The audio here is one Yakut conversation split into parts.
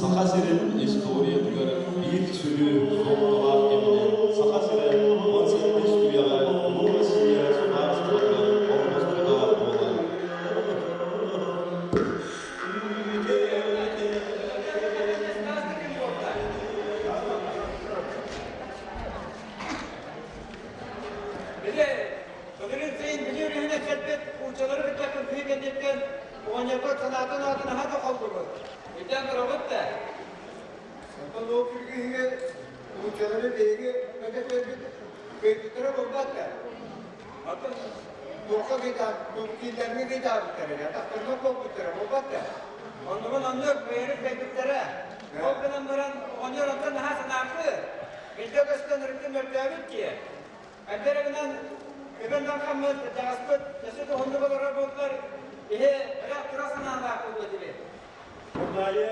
Саха сирин историятыгар биир сүдү суолталаах кэминэн Саха сирэ 17 үйэҕэ Улуу Россия судаарыстыбатыгар холбоспута буолар. Били, былырыын сайын Бүлүү өрүһүнэн кэлбит уучалары кытта кыргыһыы кэнниттэн оҕонньорбут санаатын аатын аһа да холлубут. Өйдөөн көрөҕүт да? Онтон ол кыргыһыыга уучалары биһиги мөтөтөрбүт кыайбыттара буолбат да? Оттон Туохха кииллэргэ кыйтаабыттар эрэ, атахтарынан буолбуттара буолбат да? Оннугун оннук бэйэри кыайбыттара. Ол гынан баран оҕонньор онтон наһаа санааппыт. Билдэ көстөн ырыттын мөлтөөбүт дии. Хайдах гынан көбөн дархаммыт, дьаҕаспыт өссө да уһуннук олорор буоллар, иһи ыраах тура санаалаах буолуо этибит. Курдаайы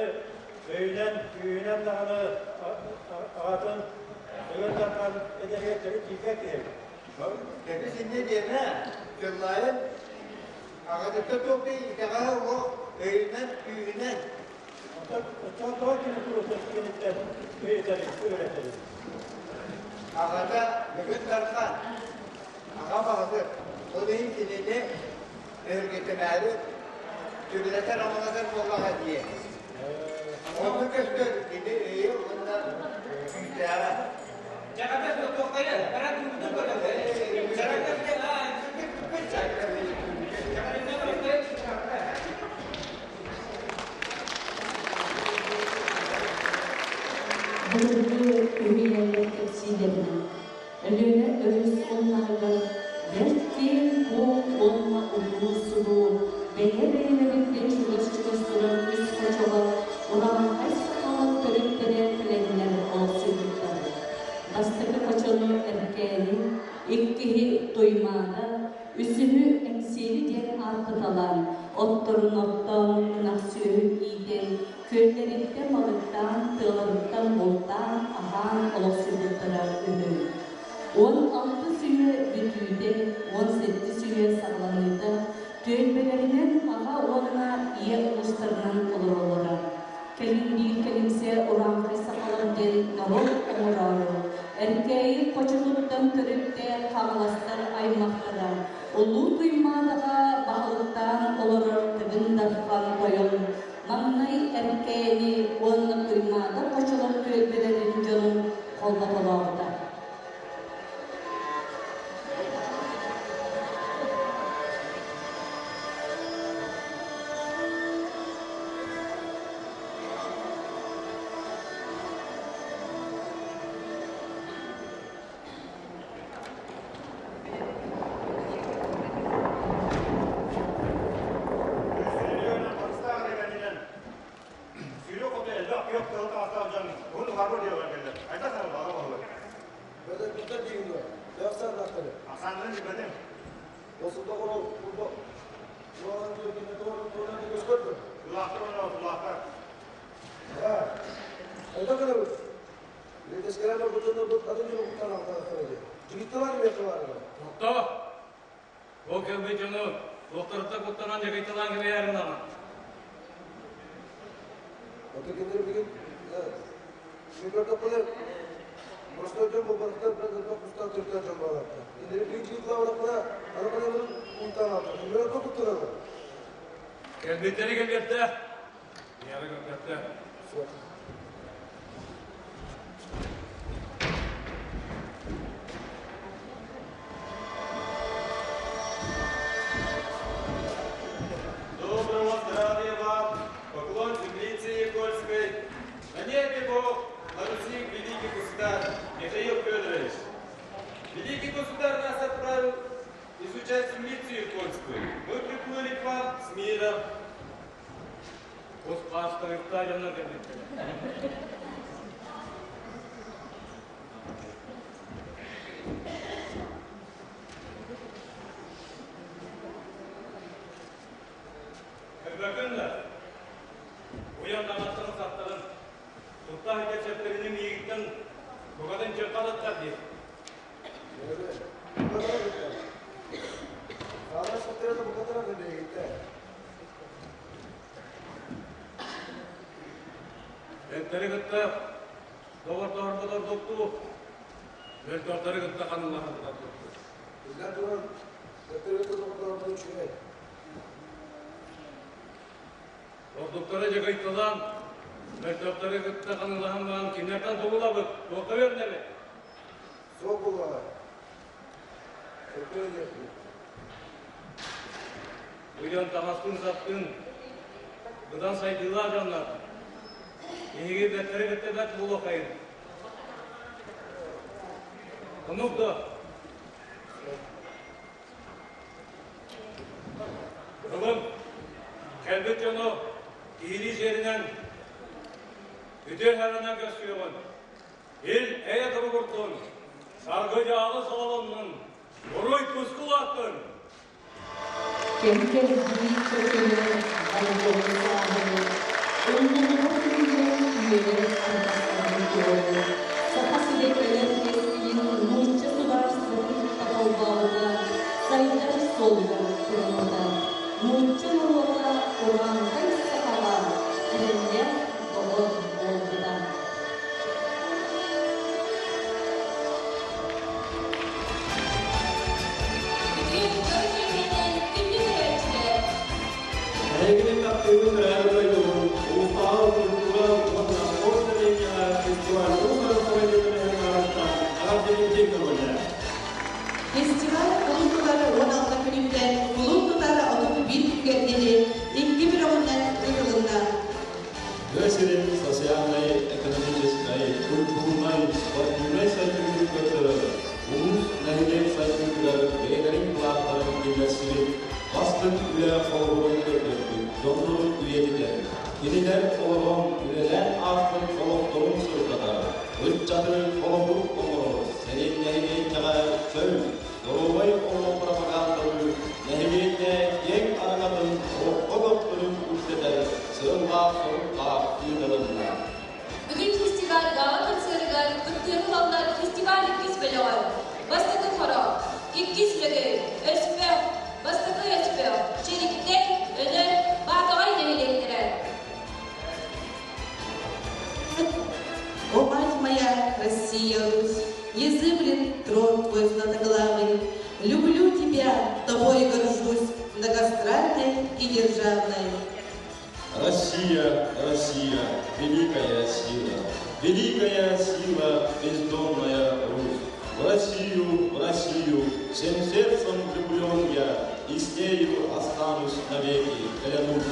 өйүнэн, күүһүнэн даҕаны аҕатын Тыгын Дархан эдэригэр төрүт тиийбэт киһи. Кэбис инньэ диэмэ, Кыллаайын аҕатыттан туох да итэҕэһэ суох өйүнэн, күүһүнэн. Оттон оччоҕо тоҕо кини куруутун киниттэн үөрэтэри, үөрэтэри? Аҕата Тыгын Дархан, аҕа баһылык, ол иһин кинини өһүргэтимээри түбүлэтэр амалатар буоллаҕа дии. Онно көстөр кини өйө уонна күүстээҕэ. Дьаҕата туоххайы, баран тугутун көрөбүт. Былыргы үһүйээннэр кэпсииллэринэн, Өлүөнэ өрүс умнаһыгар бэрт киэҥ-куоҥ уонна улуу-сулуу бэйэ-бэйэлэриттэн чугас-чугас турар үс хочоҕо урааҥхай сахалар төрүттэрэ кэлэннэр олохсуйбуттар. Бастакы хочону Эркээни, иккиһи Туймаада, үсүһү Эҥсиэли диэн ааттаталаан, отторун оттоон, ынах сүөһү иитэн, күөллэриттэн балыктаан, тыаларыттан бултаан, аһаан олохсуйбуттара үһү. 16 үйэ бүтүүтэ, 18 үйэ саҕаланыыта түөлбэлэринэн аҕа уонна ийэ уустарынан олороллоро. Кэлин биир кэлимсэ урааҥхай сахалар диэн норуот оҥороору, Эркээйи хочотуттан төрүттээх хаҥаластар аймахтара Улуу Туймаадаҕа баһылыктаан олорор Тыгын Дархан тойон маҥнай Эркээни уонна Туймаада хочолор түөлбэлэрин дьонун холботолообута. Сүүрүк хоту элбэх күөх тыһыл таҥастаах дьон уһун уһаарбар диэҕэр кэллэр. Хайдах саҥарбаҕа баһылык? Бөдөккүттэр диигин дуо? Төһө Ахсааннарын билбэтим. Тулаахтар уонна тулаахтар. Тохтоо! Ол кэлбит дьону туохтарыттан куттанан дьагыйталаан кэбиһээрин даҕаны. Кэлбиттэри кэлбиэттэ. Ийэҕэ кэлбиэттэ. Доброго здравия вам, поклон землице Якутской. На небе Бог, на Руси великий государь Михаил Федорович. Великий государь нас отправил изучать землицу Якутскую. Мы приплыли к вам с миром. Кус хаастарыктаа дьоннор кэлбиттэрэ. Көрбөккүн да, уйан таҥастарын саптарын, тутта сылдьар сэптэрини миигиттэн букатын чырхататтар дии. Бэттэри кытта доҕордоһорбут ордуктуу, мөлтөхтөрү кытта ханыылаһарбыт ордуктуу. Биллэн туран, бэттэри кытта доҕордоһорбут үчүгэй. Ордуктары дьакыйталаан, мөлтөхтөрү кытта ханыылаһан баран кинилэртэн тугу ылабыт, туохха үөрэнэбит? Суох буоллаҕа. Сөпкө диэхпин. Бу дьон таҥастыын-саптыын быдан сайдыылаах дьоннор. Биһиги бэттэри кытта бэрт буолуоххайын. Оннук дуо? Бүгүн кэлбит дьону киһилии сиэринэн үтүө санаанан көрсүөҕүн, ил эйэ туругурдун, саргы-дьаалы сололоннун, уруй туску улааттын! Кэм-кэрдии чөкөнө болдьоҕун сааһын, умнуллубат үйэлэр үйэлэр аргыстарын туоһу, Саха сирэ кэлэр кэскилин нуучча судаарыстыбатын кытта холбообута, сайдар суолугар туруммута. Нуучча норуота урааҥхай сахаҕа эрэллээх доҕор буолбута. Бүгүн дьон киһинэн күндү көрөөччүлэр! Эһигини таптыыбын төрөөбүт дойдубун, улуустааҕы культура уонна спорт нэһилиэнньэҕэ фестиваль уус-уран салайыытын эҕэрдэлиирдии көҥүллээх. Фестиваль кулун тутар 16 күнүттэн кулун тутар 31 күнүгэр диэри икки бөлөҕүнэн ыытылынна. Тыа сирин социальнай, экономическай, культурнай, спортивнай сайдыытын көрдөрөр, улуус, нэһилиэк сайдыытыгар бэйэлэрин кылааттарын киллэрсибит, бастыҥ үлэ холобурун көрдөрбүт дьоннору үйэтитэр, кинилэр олорон, үлэлээн ааспыт олохторун сырдатар, ыччаты холобур оҥорор сэрин нэһилиэнньэҕэ чөл, доруобай олох пропагандалыыр, нэһилиэнньэ киэҥ араҥатын олоххо көхтөрүн үрдэтэр сыаллаах-соруктаах ыытылынна. Бүгүн фестиваль гала-концерыгар кыттыыны ылаллар фестиваль иккис бөлөҕөр Бастакы хоро, иккис Лөгөй, Өспөх, Бастакы Өспөх, Чэриктэй, Өнөр, Баатаҕай нэһилиэктэрэ. О, мать моя, Россия, Русь, незыблем трон твой златоглавый. Люблю тебя, тобой горжусь, многострадной и державной. Россия, Россия, великая сила, великая сила, бездонная Русь. В Россию, в Россию, всем сердцем влюблен я, и с нею останусь навеки, клянусь.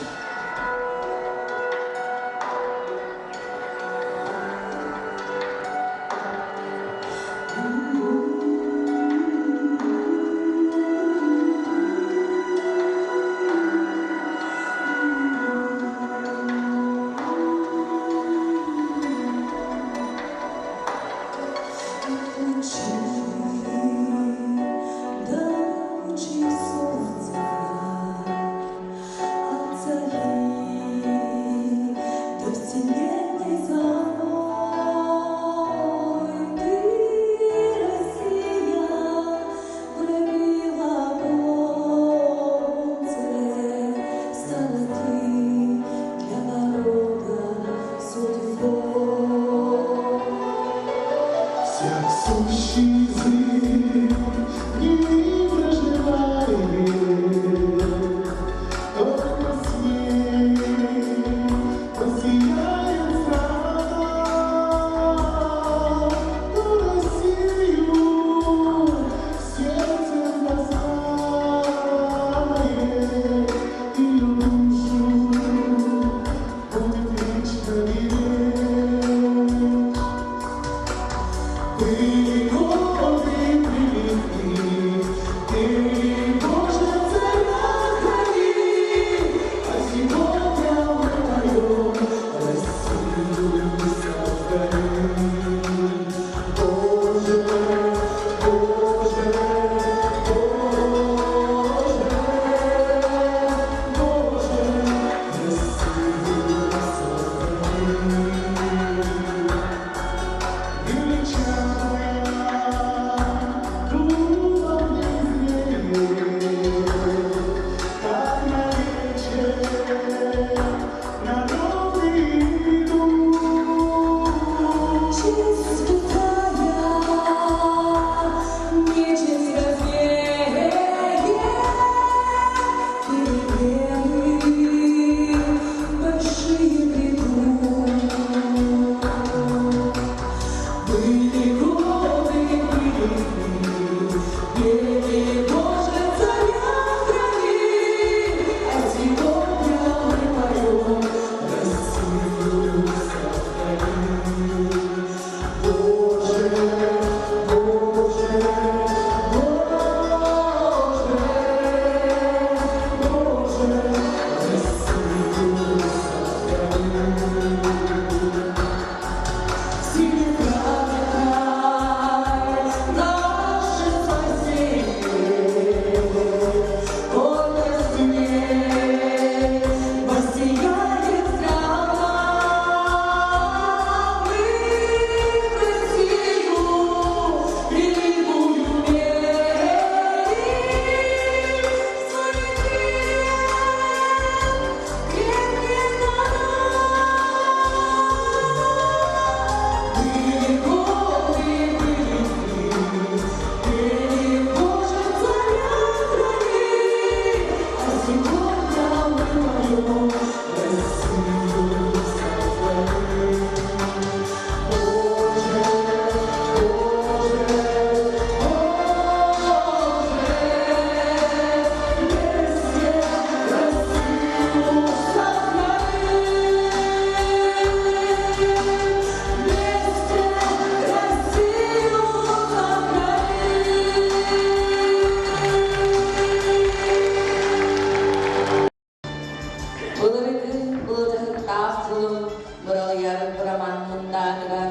Саҕыйар быраман мындаатыгар,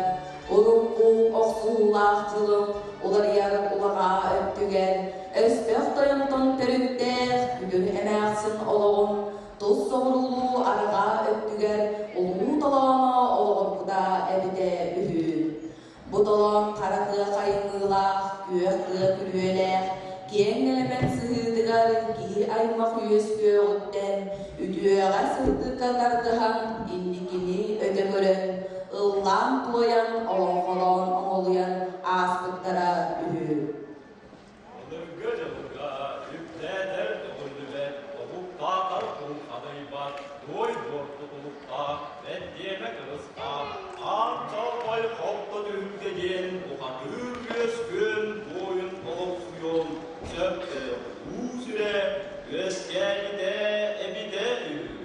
урукку охсуулаах дьылым уларыйар улаҕаа өттүгэр, өспөх тойонтон төрүттээх күтүр эмээхсин олоҕун тус соҕуруулуу арҕаа өттүгэр улуу толооно олоҕурбута эбитэ үһү. Бу толоон хара тыа хаймыылаах, күөх тыа күрүөлээх, киэҥ нэлэмэн сыһыытыгар киһи аймах үөскүөҕүттэн үтүөҕэ сырдыкка тардыһан, инникини өтө көрөн, ыллаан-туойан, олоҥхолоон оҥолуйан ааспыттара үһү. Былыргы дьылга үктээтэр төгүллүбэт, тобуктаатар кулхадыйбат, туой буор тутулуктаах, бэрдиэмэ кырыстаах, аан чалбай холто түһүлгэ диэн бухатыыр үөскүөн буойун олохсуйуон сөптөөх уу сүрэ үөскээбитэ эбитэ үһү.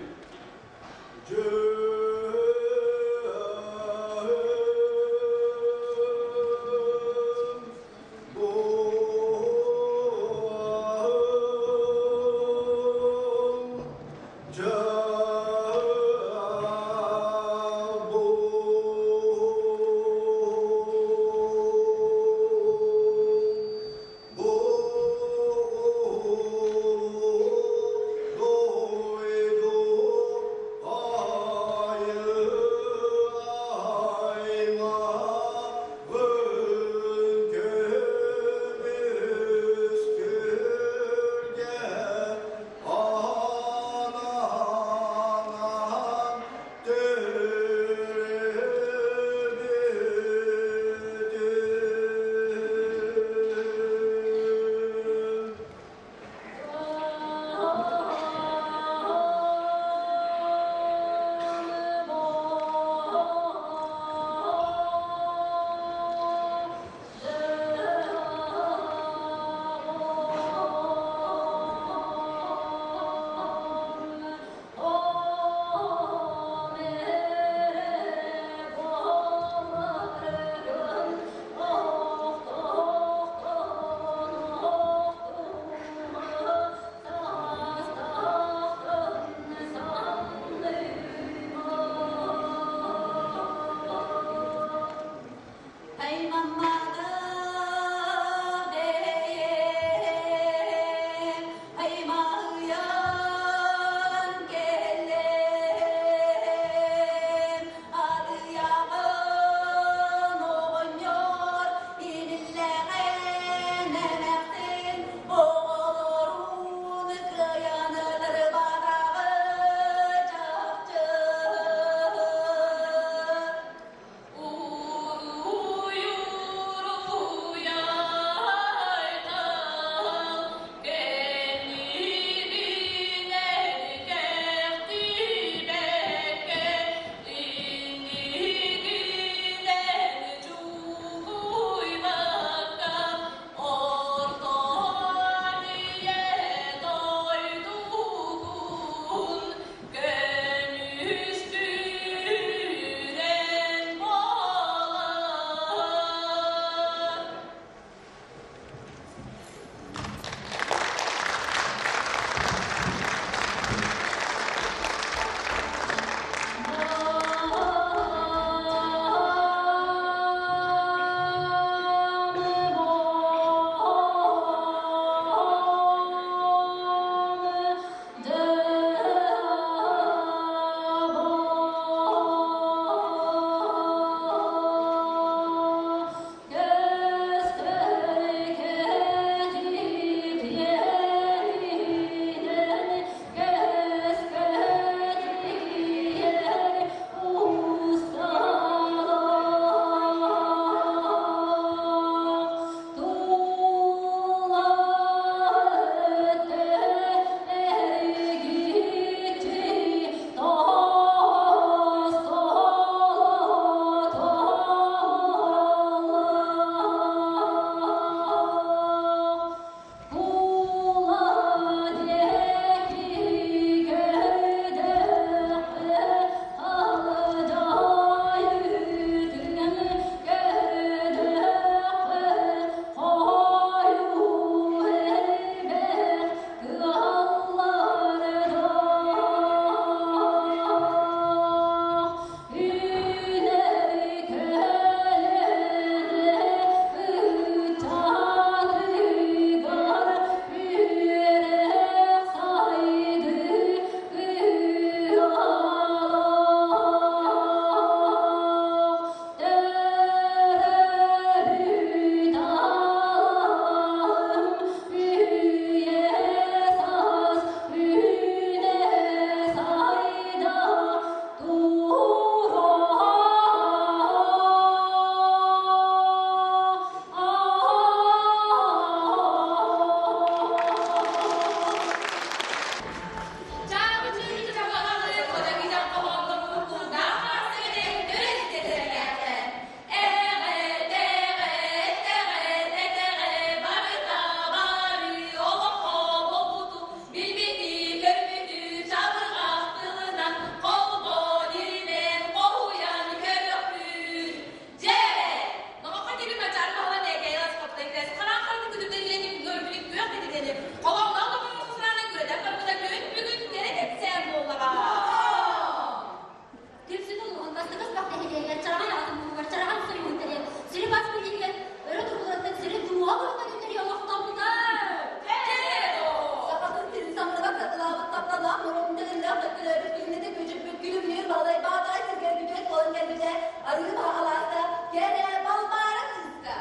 Арыы баҕалаата кэрэ Балбаара кыыска.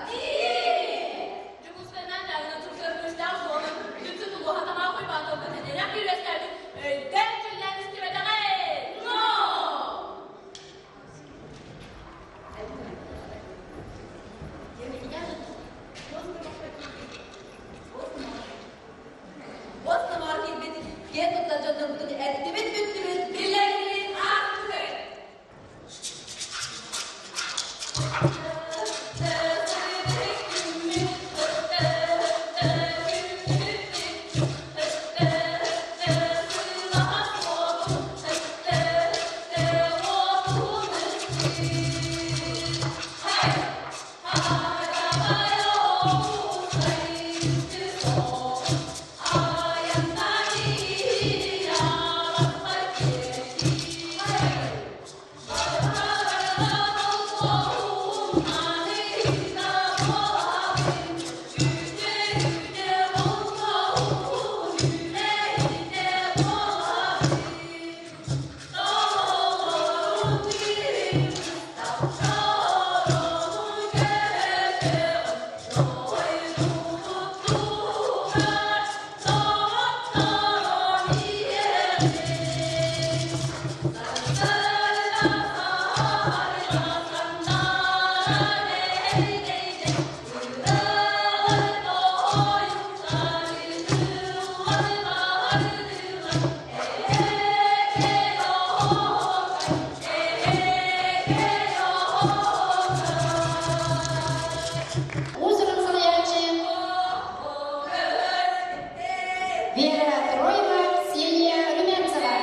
Дьокуускайынан дьаҥына турсар күүстээх суолун Дүпсүн улууһа Тамаах Уйбаанталга тэтиэнэх кириэстээбит өйдөөн дьүллээн истибэтэҕэ. Но! Уос номоҕор киирбит киэн туттар дьоннорбутун эттибит бүттүбүт, биллэрдибит, аахтыбыт. Уус-уран салайааччы Вера Троева, Ксения Румянцева.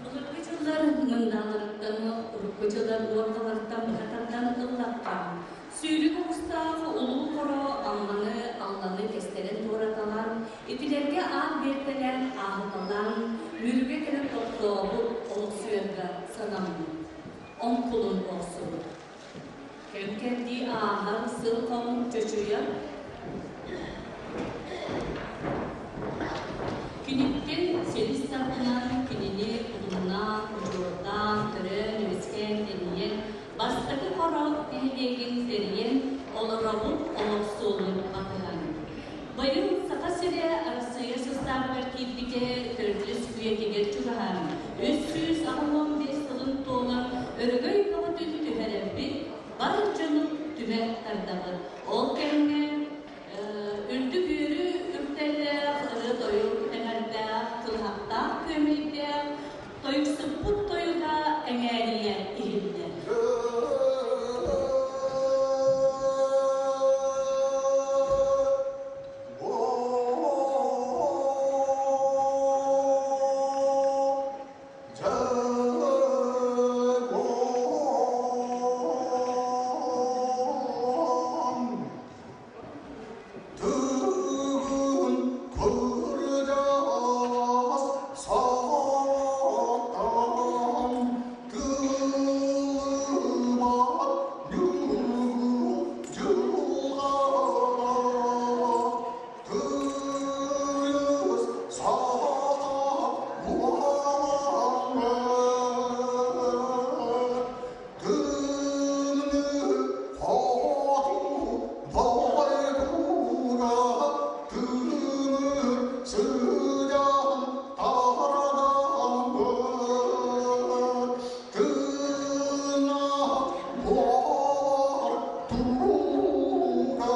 Былыргы дьыллар мындааларыттан урукку дьыллар уордаларыттан быһа тардан ыллахха, сүүрүк оҕустаах улуу хоро Амманы, Алланы кэстэрэн туораталаан, итилэргэ аат биэртэлээн ааһыталаан, Мүрүгэ кэлэн тохтообут олохсуйарга санаммыт, оҥкулун охсубут. Кэм-кэрдии ааһар, сыл-хонук чочуйар. Киниттэн силис тардынан кинини утумнаан, учуоттаан, төрөөн-үөскээн тэнийэн, бастакы Хоро нэһилиэгин тэрийэн олоробут олох суолун батыһан. Быйыл Саха сирэ Арассыыйа састаабыгар киирбитэ төрдүс үйэтигэр чугаһаан, 385 сылын туолан өрөгөй бөҕөтүн түһэрэрбит, бар дьону түмэ тардабыт. Ол кэмҥэ үрдүк үөрүү үктэллээх, ырыа-тойук эҥэрдээх, кылыһахтаах күөмэйдээх, тойуксуппут тойуга эҥээрийэ иһиллэр. Тыгын кырдьаҕас саатан кылыбат ньургу дьылҕалаах тыйыс саха уоланнар Тымныы хоту дойдуга тымыр сыдьаан тарадааммыт тыыннаах буолар туһугар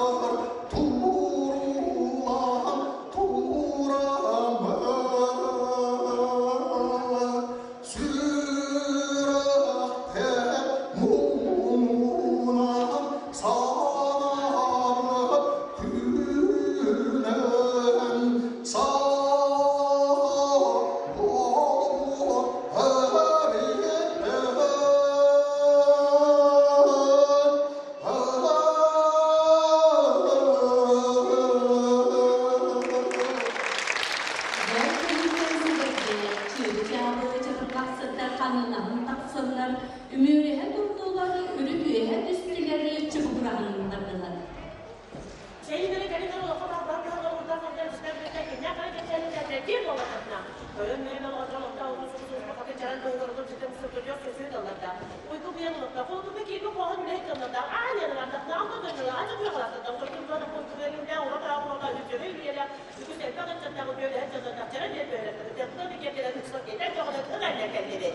туруулаһан тураммыт Сүрэхтэ муҥунан санаабыт күнүн саа буолуо эбиппин. Бэл кэнниттэн сибэргэ чыычаабы чабырҕахсыттар ханыылаһан тахсаннар, үмүөрүһэ турдулар, үрүт-үөһэ түстүлэр, чубугураһан бардылар. Чэйинэри кэлин олоххо барбар кыһалҕа сылдьар үстэр-бүттэ киниэхэ эрэ кэпсээнэ киэр буоллаххытына, тойон мөрүн олоҕор олохтоох улуус улуус чаран туһугар ситим сытыйыах сөсүө тылларда. Уйгу быйан олохтоох холотука киирбит хоһон үлэһит тыллардаах аан январдаахтааҕын тотонньула ача куйахалаахтан сордун куйахалаахтан урат аҕа үчүгэй үйэлээх үгүс элбэх ыччаттаах үтүөлэһэр дьоннордоох чара диэн бөһүөлэктэр тыаттан киэргэнэн ыксал киэтэр көҕүлэн ыганнар кэллибит.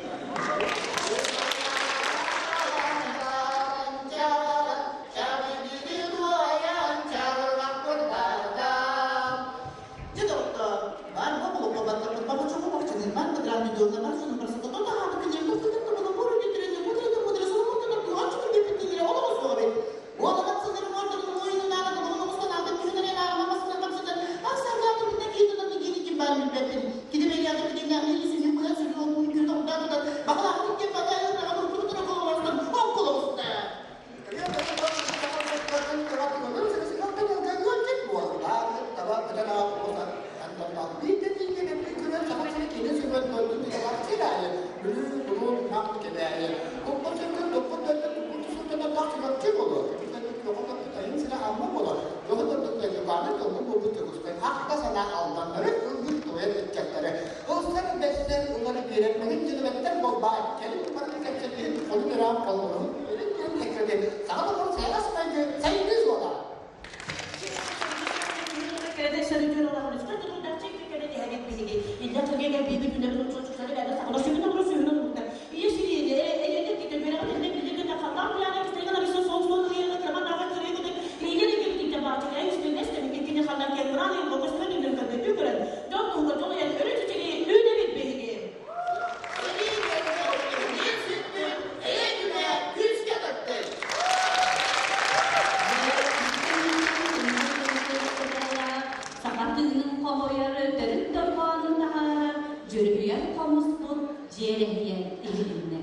Саха тыынын хоһуйар, төрүт дорҕоонун таһаарар, дьүрүһүйэр хомуспут дьиэрэһийэ иһилиннэ.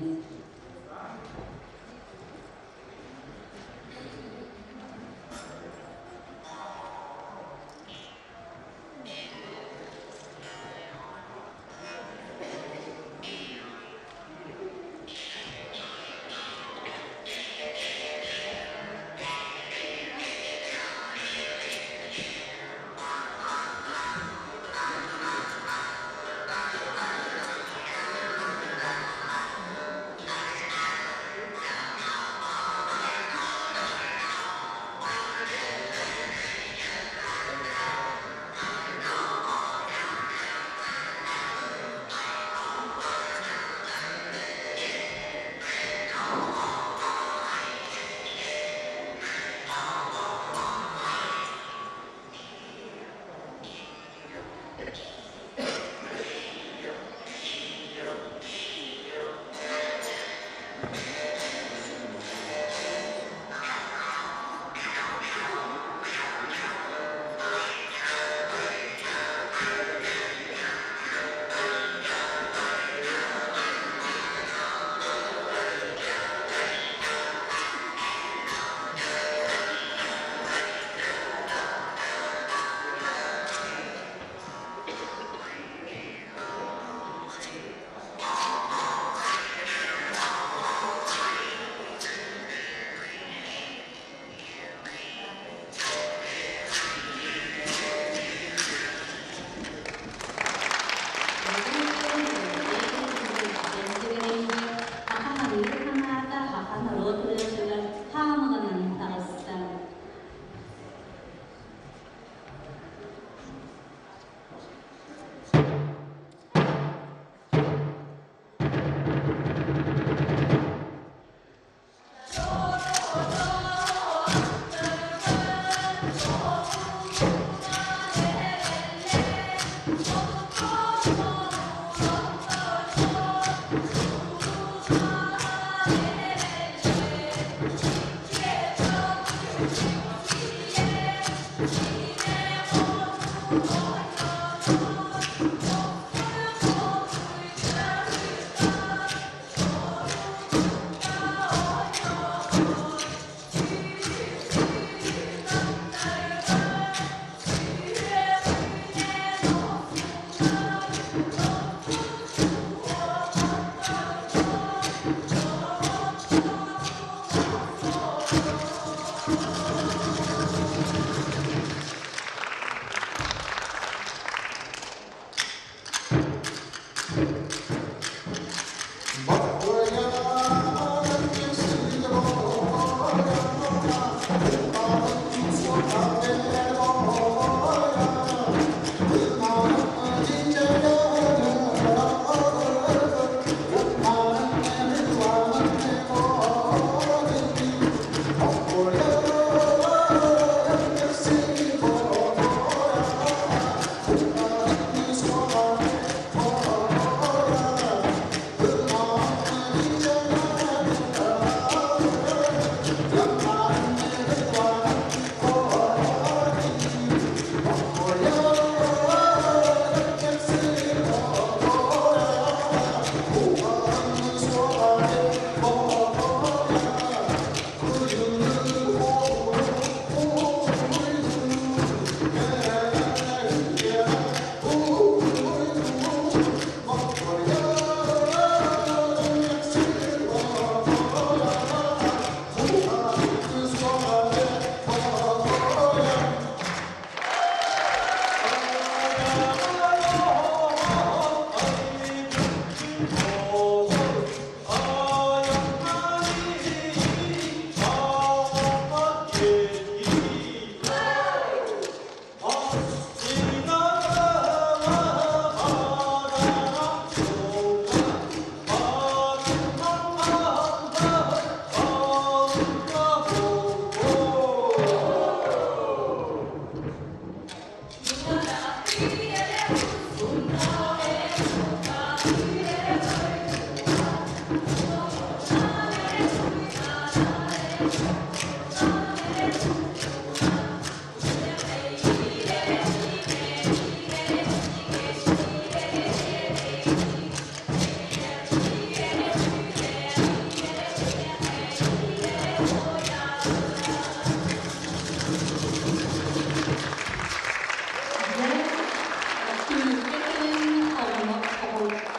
Түмүккэ кэлэн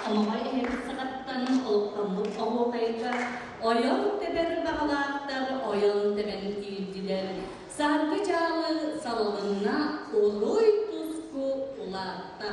Омоҕой эһэбит саҕаттан олохтоммут оһуохайга ойон тэбэр баҕалаахтар ойон тэбэн киирдилэр. Саргы дьаалы салалынна, уруй туску улаатта.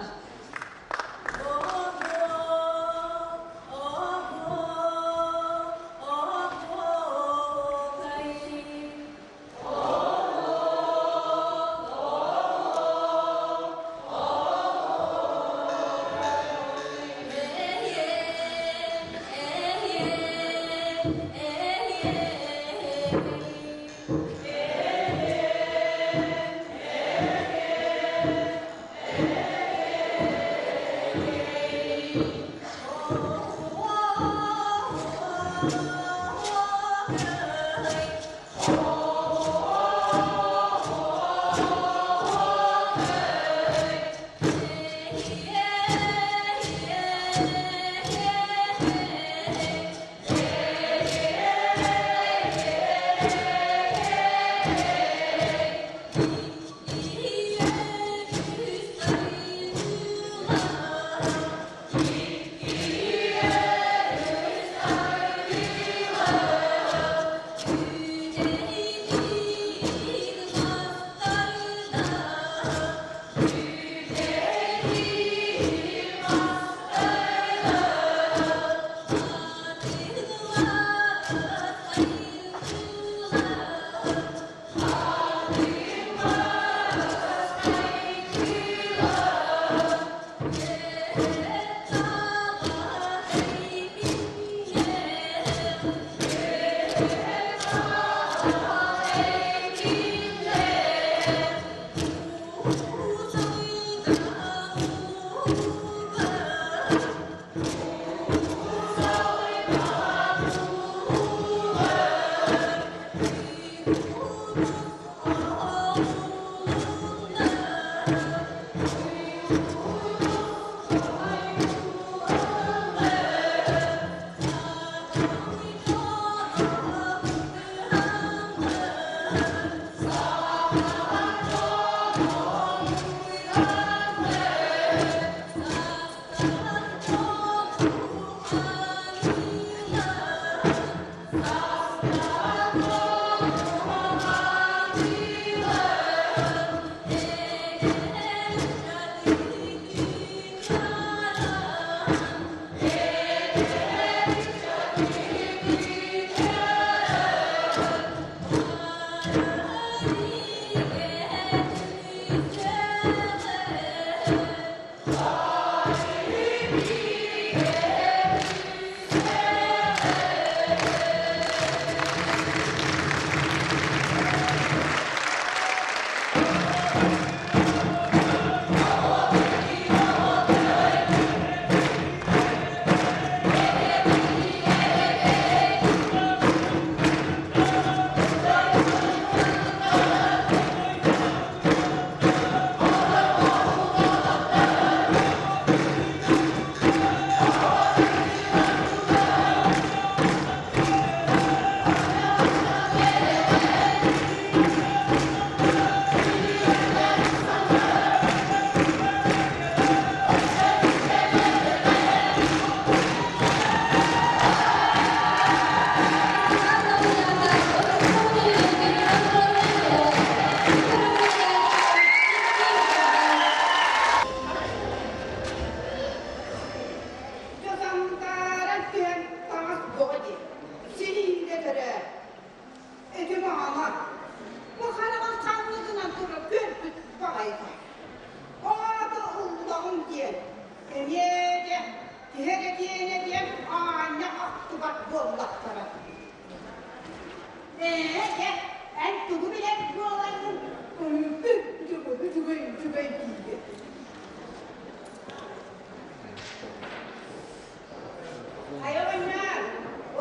Дьасантааран түһэн таҥас боҕо диэн сириигэ төрөө. Ити маама, бу хараҕын ханныгынан турар көрбүт баҕайыта. Аата ыллаҕым диэн, эмиэ де киһи эрэ диэнэ диэн аанньа ахтыбат буоллахтара. Ээ, дьэ, эн тугу билэр буолаҥҥын үчүгэй, үчүгэй, үчүгэй диигин. Хайа оҕонньоор,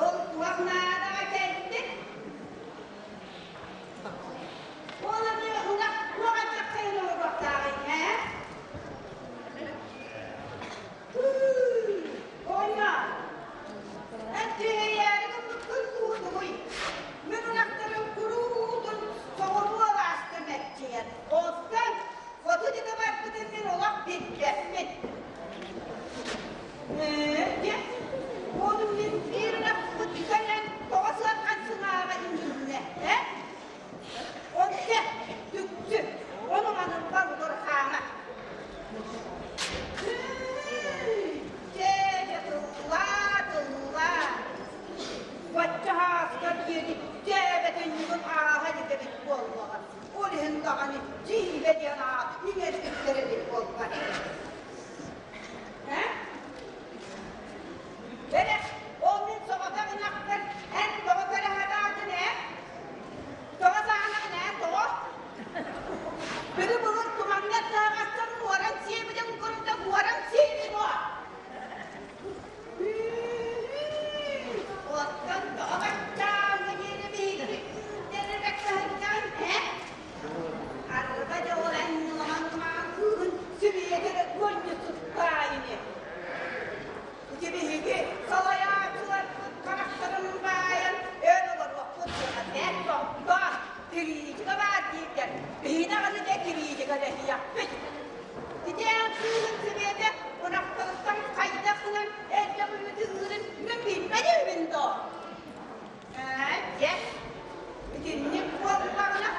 ол туох наадаҕа кэлбит? Ол аны ынах туох алдьархайын оҥоруохтааҕый, ээ? Оҕонньоор, эн түһэйээри гыммыккын дуу тугуй? Мин ынахтарым куруутун соҕуруу алааска мэччийэр. Оттон хоту диэки барбытын мин олох билбэппин. Ээ, ону мин биир ынахпыт кэлэн тоҕо сыарҕан сыҥааҕа иҥиннэ, ээ? Онно түксү, ону маныллар удурхаама. Дьэ, тыллаа, тыллаа. Бачча һааскар диэри дьээбэтинньигин ааһа илик эбит буоллаҕа. Ол иһин даҕаны дьиибэ диэн аат иҥэрбиттэр эбит буолбат. Һэ? Бэрэ, ол мин соҕотох ынахпын эн тоҕо көрө сатаатын ээ? Тоҕо саанаҕын ээ, тоҕо? Били былыр тумаҥҥа таһаҕастан уоран сиэбитин курдук уоран сиэбит о! Оттон тоҕо баччааҥҥа диэри биһигини күүттэрбэккэ сылдьаҕын ээ? Арба дьоҕур анньылаҕан маан кыыһын сүбүөтүрэ гонньусуттаа ини. Ити биһиги салайааччыларбыт харахтарын баайан өр олоруохпут суоҕа. Бэрт тохтоо, кириитикэ баар дииллэр. Биһиги даҕаны дьэ кириитикэлэһиэхпит. Ити эн кыыһын Сибиэтэ ынахтарыттан хайдах гынан элбэх үүтү ыырын мин билбэт үһүбүн дуо? Ээ, дьэ, итинник буоллаҕына,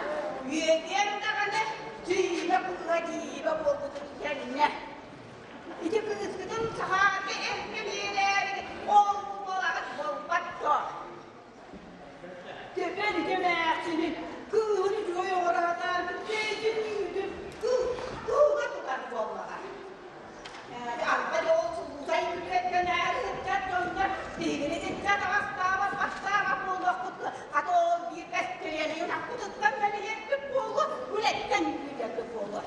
үөдүөн даҕаны дьиибэ кыыһа дьиибэ буолбутун кэннэ. Ити кыыскытын сахаарга эргэ биэрээри ол буолаҕыт буолбат дуо? Төбөн эмээхсини кыыһын үчүгэй оҥоро сатаан бэйэтин үүтүн кыылга тутар буоллаҕа. Арба да ол сулуусай күлүөттэнээри сылдьар дьоннор биһигини итиннэ таҕастаабат бастаабат буолуохпут хата ол биир бэстилиэнэйи ынахпытыттан мэлиһиэрбит буолуо, үлэттэн үүтэрбит буолуо.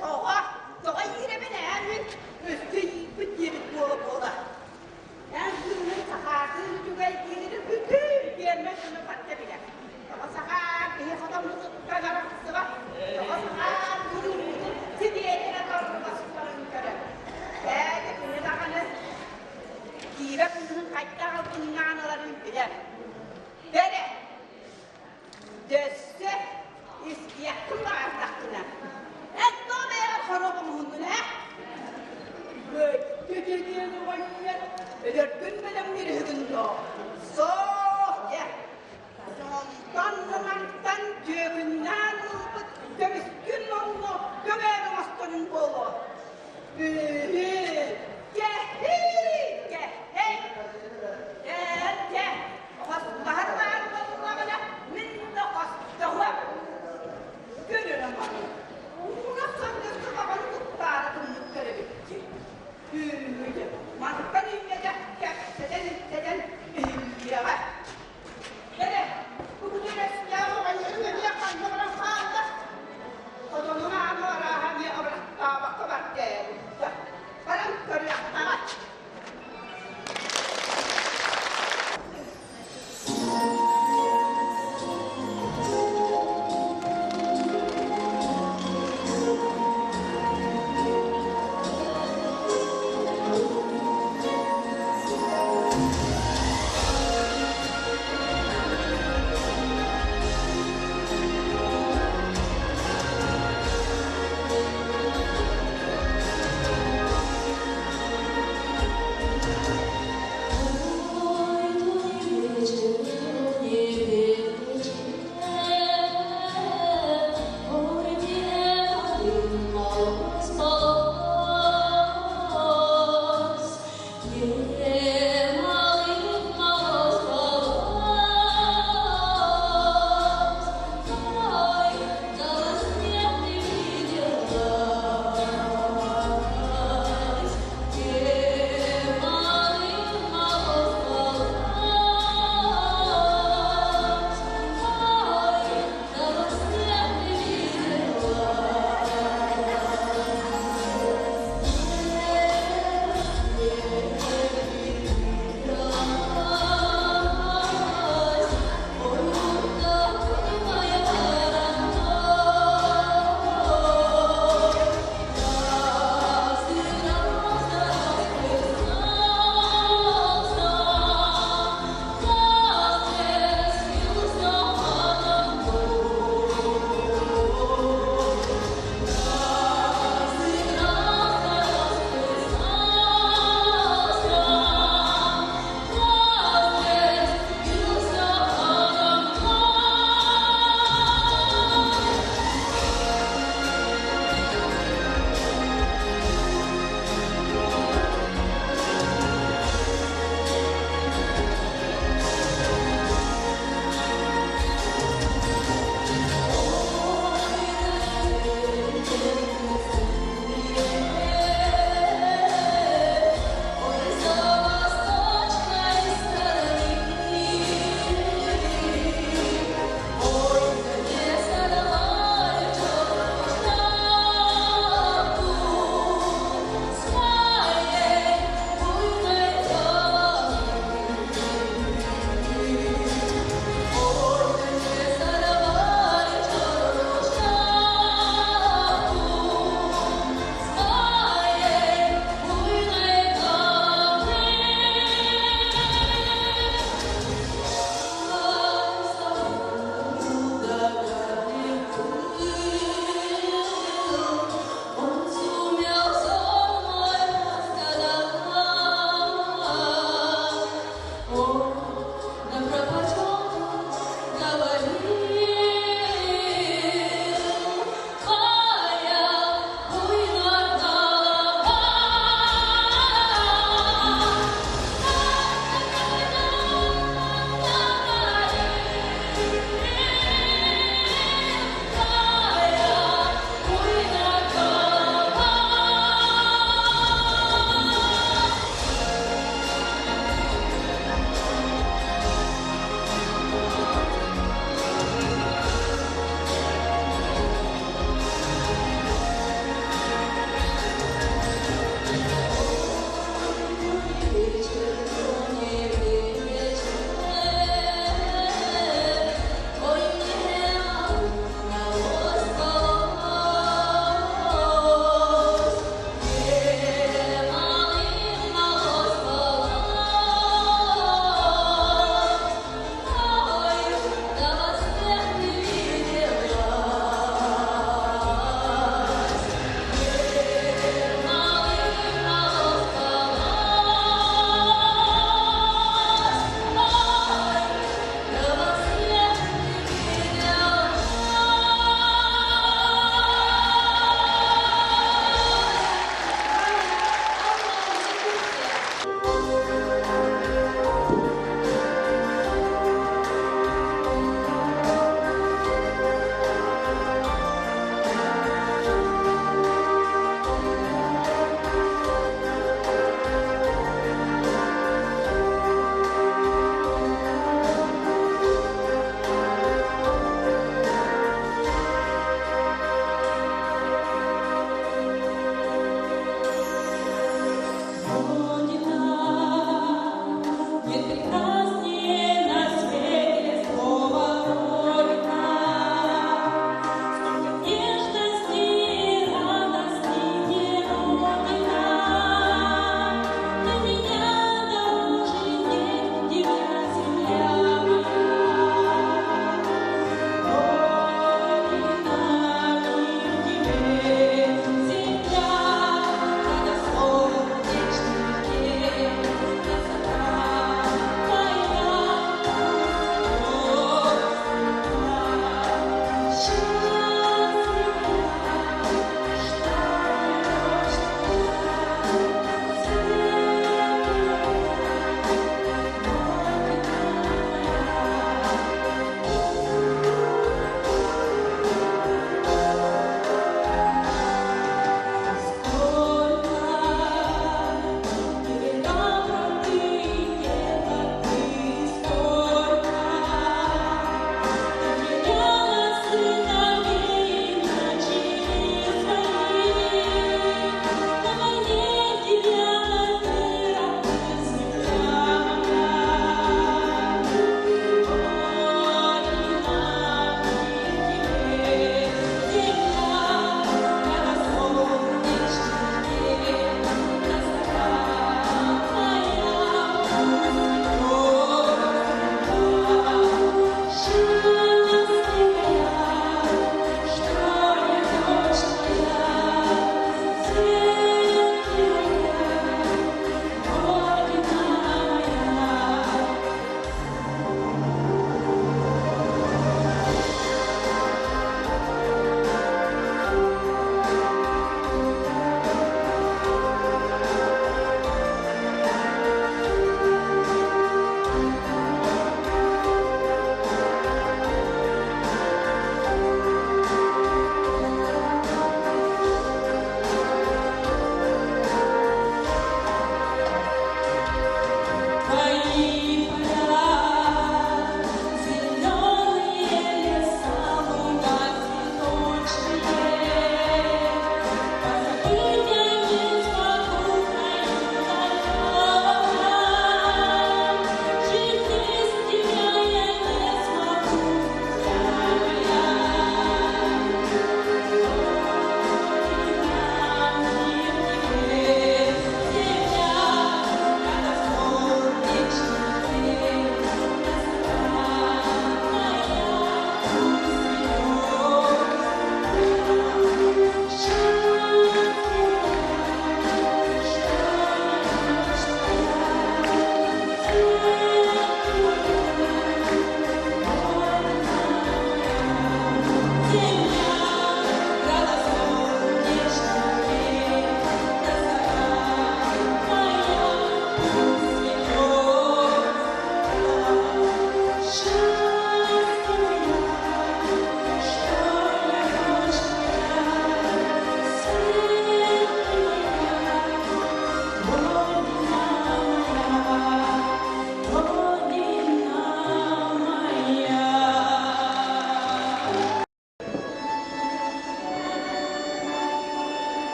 Тоҕо? Тоҕо иирэбин ээ мин? Өссө иирбит диэбит буола-буола. Эн кыыһын сахаатын үчүгэй диирин бүтүн биэрмэ дьону барыта билэр. Тоҕо сахаар киһи хотоммутуттан арахсыбат. Тоҕо сахаар куруутун сибиэтинэ торбосторун көрөр. Бэйэ кини даҕаны киирэ кыыһын хайдах албыннаан ыларын билэр. Бэрэ, дөссө.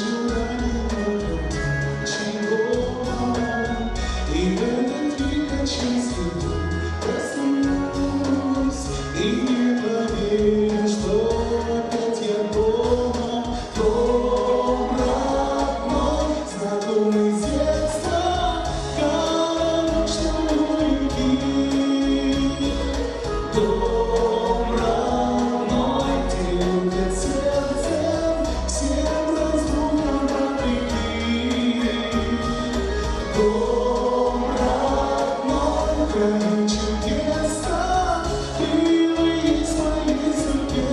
вчера не было ничего. И в этот миг от счастья проснусь, и не поверю, что опять я дома, дом родной, знакомый с детства, городок, что у реки. Дом родной, где любят сердцем, всем разрухам вопреки. Дом родной, краю чудеса, ты есть в моей судьбе,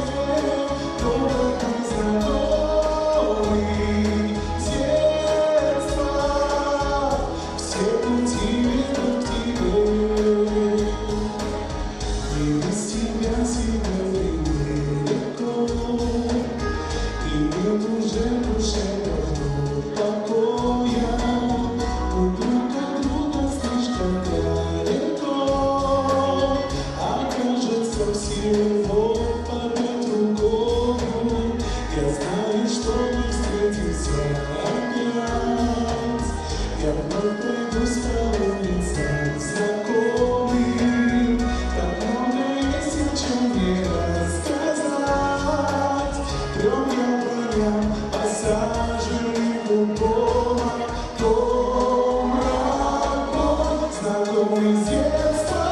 дом родной, знакомый с детства, все пути ведут к тебе. И без тебя сегодня нелегко, И нет уже в душе давно покоя. Мы друг от друга слишком далеко, А кажется всего подать рукою. Я знаю, что мы встретимся опять. Я вновь пройдусь по улицам знакомым. Так много есть о чем мне рассказать. Трем яблоням, посаженным у дома. Дом родной, знакомый с детства,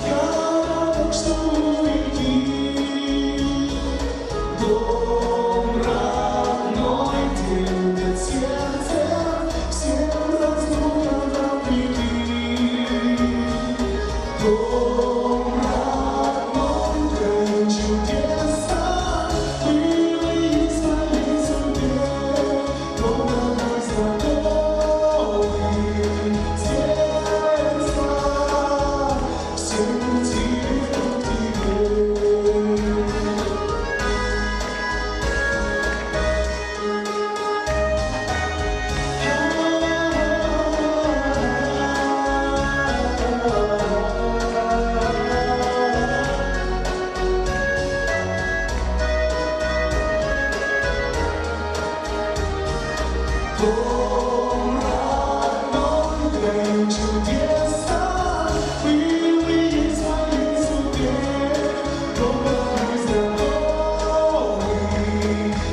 городок, что у реки. Дом родной, где любят сердцем, всем разрухам вопреки. Дом родной, краю чудеса, был и есть в моей судьбе. Дом родной, знакомый с детства, все пути ведут к тебе. Дом родной, краю чудеса, был и есть в моей судьбе. Дом родной, знакомый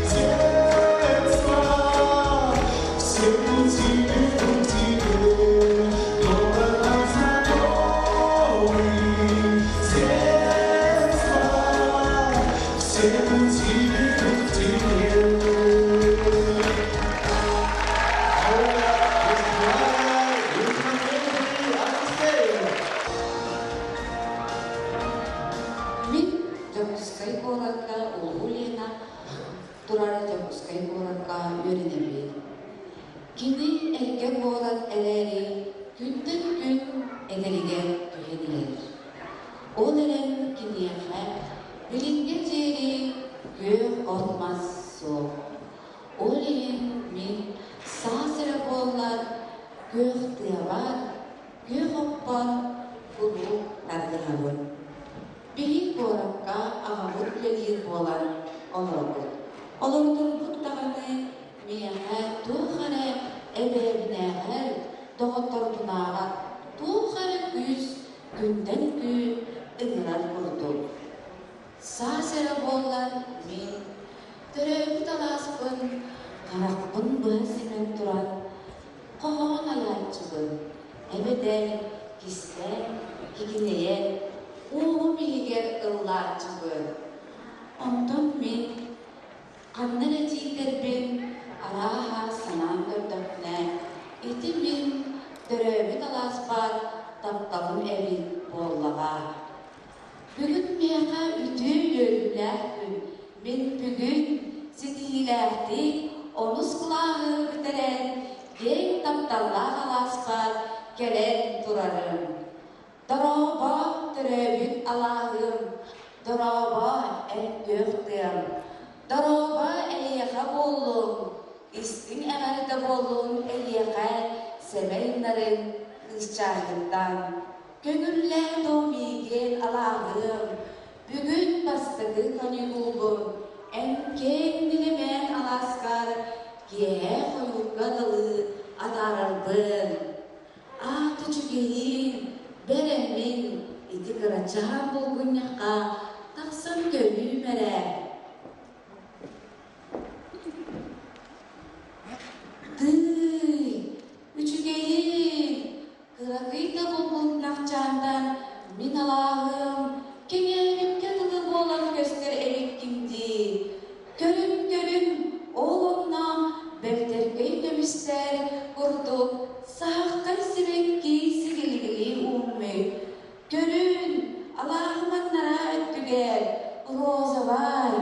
с детства, все пути ведут к тебе. Дом родной, знакомый с детства, все пути ведут к тебе. Мин Дьокуускай куоракка Улуу Лена турар Дьокуускай куоракка үөрэнэбин. Кини эргэ куорат эрээри күнтэн күн эдэригэр түһэн иһэр. Ол эрэн киниэхэ билиҥҥэ диэри күөх от-мас суох. Ол иһин мин саас эрэ буоллар күөх тыабар, күөх оппор куруук тардыһабын. Биһиги куоракка аҕабыт үлэлиир буолан олоробут. Олордорбут даҕаны миэхэ туох эрэ эбээбинээҕэр, доҕотторбунааҕар туох эрэ күүс күнтэн күн ыҥырар курдук. Саас эрэ буоллар мин төрөөбүт алааспын харахпын быһа симэн туран хоһоон айааччыбын, эбэтэр кистээн, кикинэйэн, уоһум иһигэр ыллааччыбын. Онтон мин ханна эрэ тиийдэрбин арааһа санаан көрдөхпүнэ, ити мин төрөөбүт алааспар тапталым эбит буоллаҕа. Бүгүн миэхэ үтүө үөрүүлээх күн. Мин бүгүн ситиһиилээхтик онус кылааһы бүтэрэн, киэҥ тапталлаах алааспар кэлэн турарым. Дорообо, төрөөбүт алааһым, дорообо, эн күөх тыам, дорообо, эйиэхэ буоллун, истиҥ эҕэрдэ буоллун эйиэхэ сэмэй нарын кыысчааҥҥыттан. Көҥүллээ дуу миигин алааһыам, бүгүн бастакы каникулбун эн киэҥ нэлэмэн алааскар киэһэ хойуурга дылы атаарарбын. Аата үчүгэйин, бэрэммин ити кырачаан булгунньахха тахсан көрүүм эрэ. Тыый, үчүгэйин, кыракый да булгунньахчаантан мин алааһым кэҥээбиккэ дылы буолан көстөр эбиккин дии. Көрүн-көрүн, ол онно бэртэркэй көмүстэр курдук саһаххай сибэкки сигилигилии ууммүт. Көрүн, алааһым аннараа өттүгэр розовай,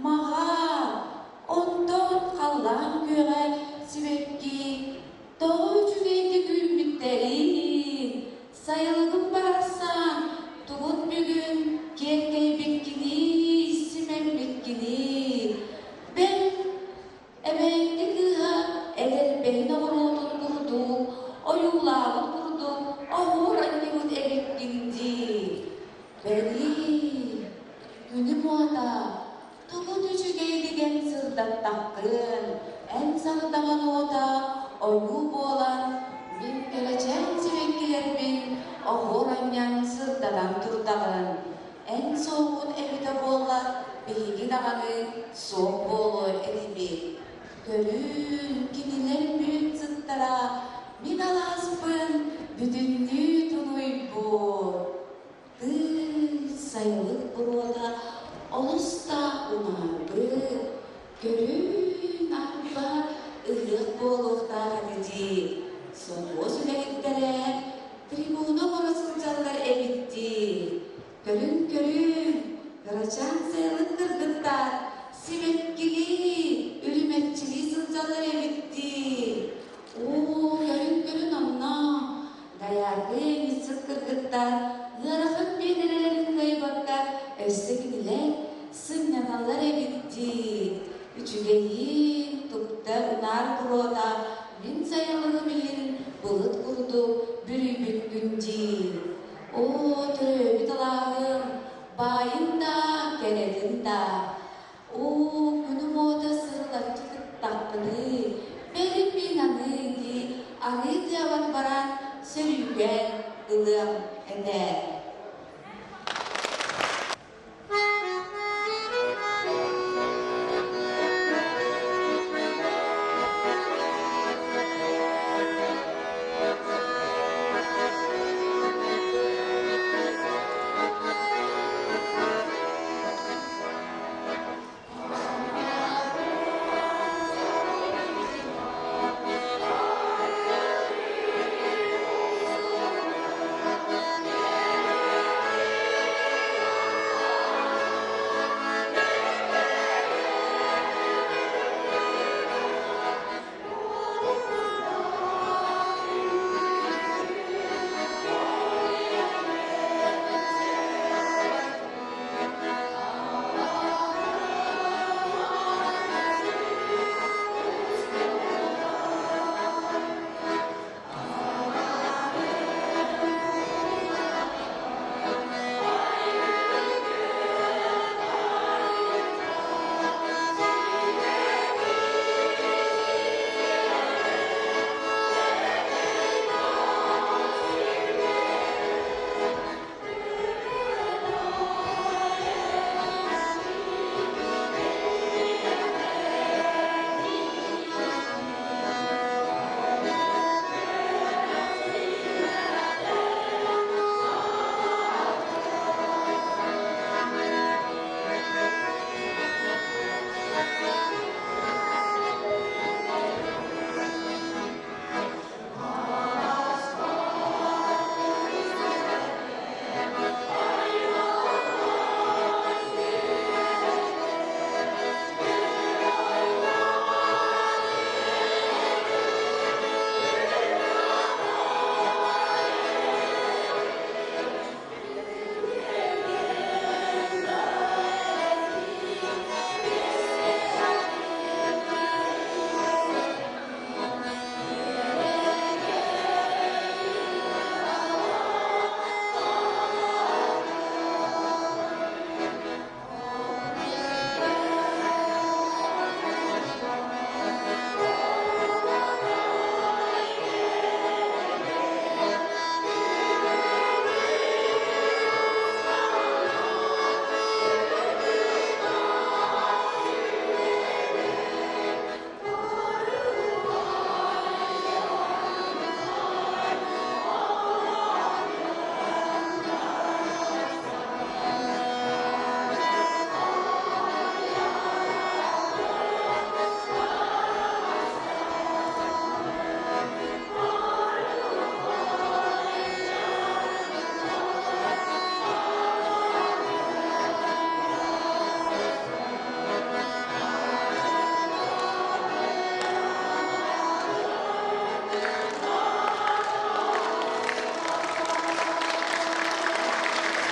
маҕаа, онтон халлаан күөҕэ сибэкки тоҕо үчүгэйдик үүммүттэрин, сайылыгым барахсан тугун бүгүн киэркэйбиккиний, симэммиккиний, бэл Эбээҥки кыыһа эдэрбэһин оҕуруотун курдук, ойуулаабыт курдук оһуор анньыбыт эбиккин дии. Бэлии, күнүм уота, тугут үчүгэйдигэн сырдаттаххын, эн сардаҥан уота ойуу буолан, мин кэрэчээн сибэккилэрбин оһуор анньан сырдатан турдаҕын. Эн суоҕун эбитэ буоллар, биһиги даҕаны суох буолуо этибит. Көрүүн, кинилэр мүөт сыттара мин алааспын бүтүннүү тунуйбут. Тыый, сайылык буруота олус да унаарбыт. Көрүүн, арба, ыһыах буолуохтаах этэ дии. Сопхуос үлэһиттэрэ трибуна оҥоро сылдьаллар эбит дии. Көрүн-көрүн, кырачаан сайылык кыргыттар сибэккилии, үрүмэччилии сылдьаллар эбит дии. Оо, көрүн-көрүн онно Дайаарга эмиссит кыргыттар ыарахан биэдэрэлэрин кыайбакка өссө кинилэр сынньаналлар эбит дии. Үчүгэйин, тупта унаар буруота мин сайылыгым иһин былыт курдук бүрүйбүккүн дии. Оо, төрөөбүт алааһым, баайын да, кэрэтин да. Оо, күнүм уота сырылаччы тыктахпыный, бэрим мин аны дии арыы тыабар баран сөрүүкээн ылыам этэ.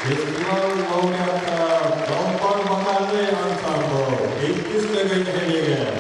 Фестиваль лауреата Далбар вокальнай ансамбл иккис Лөгөй нэһилиэгэ.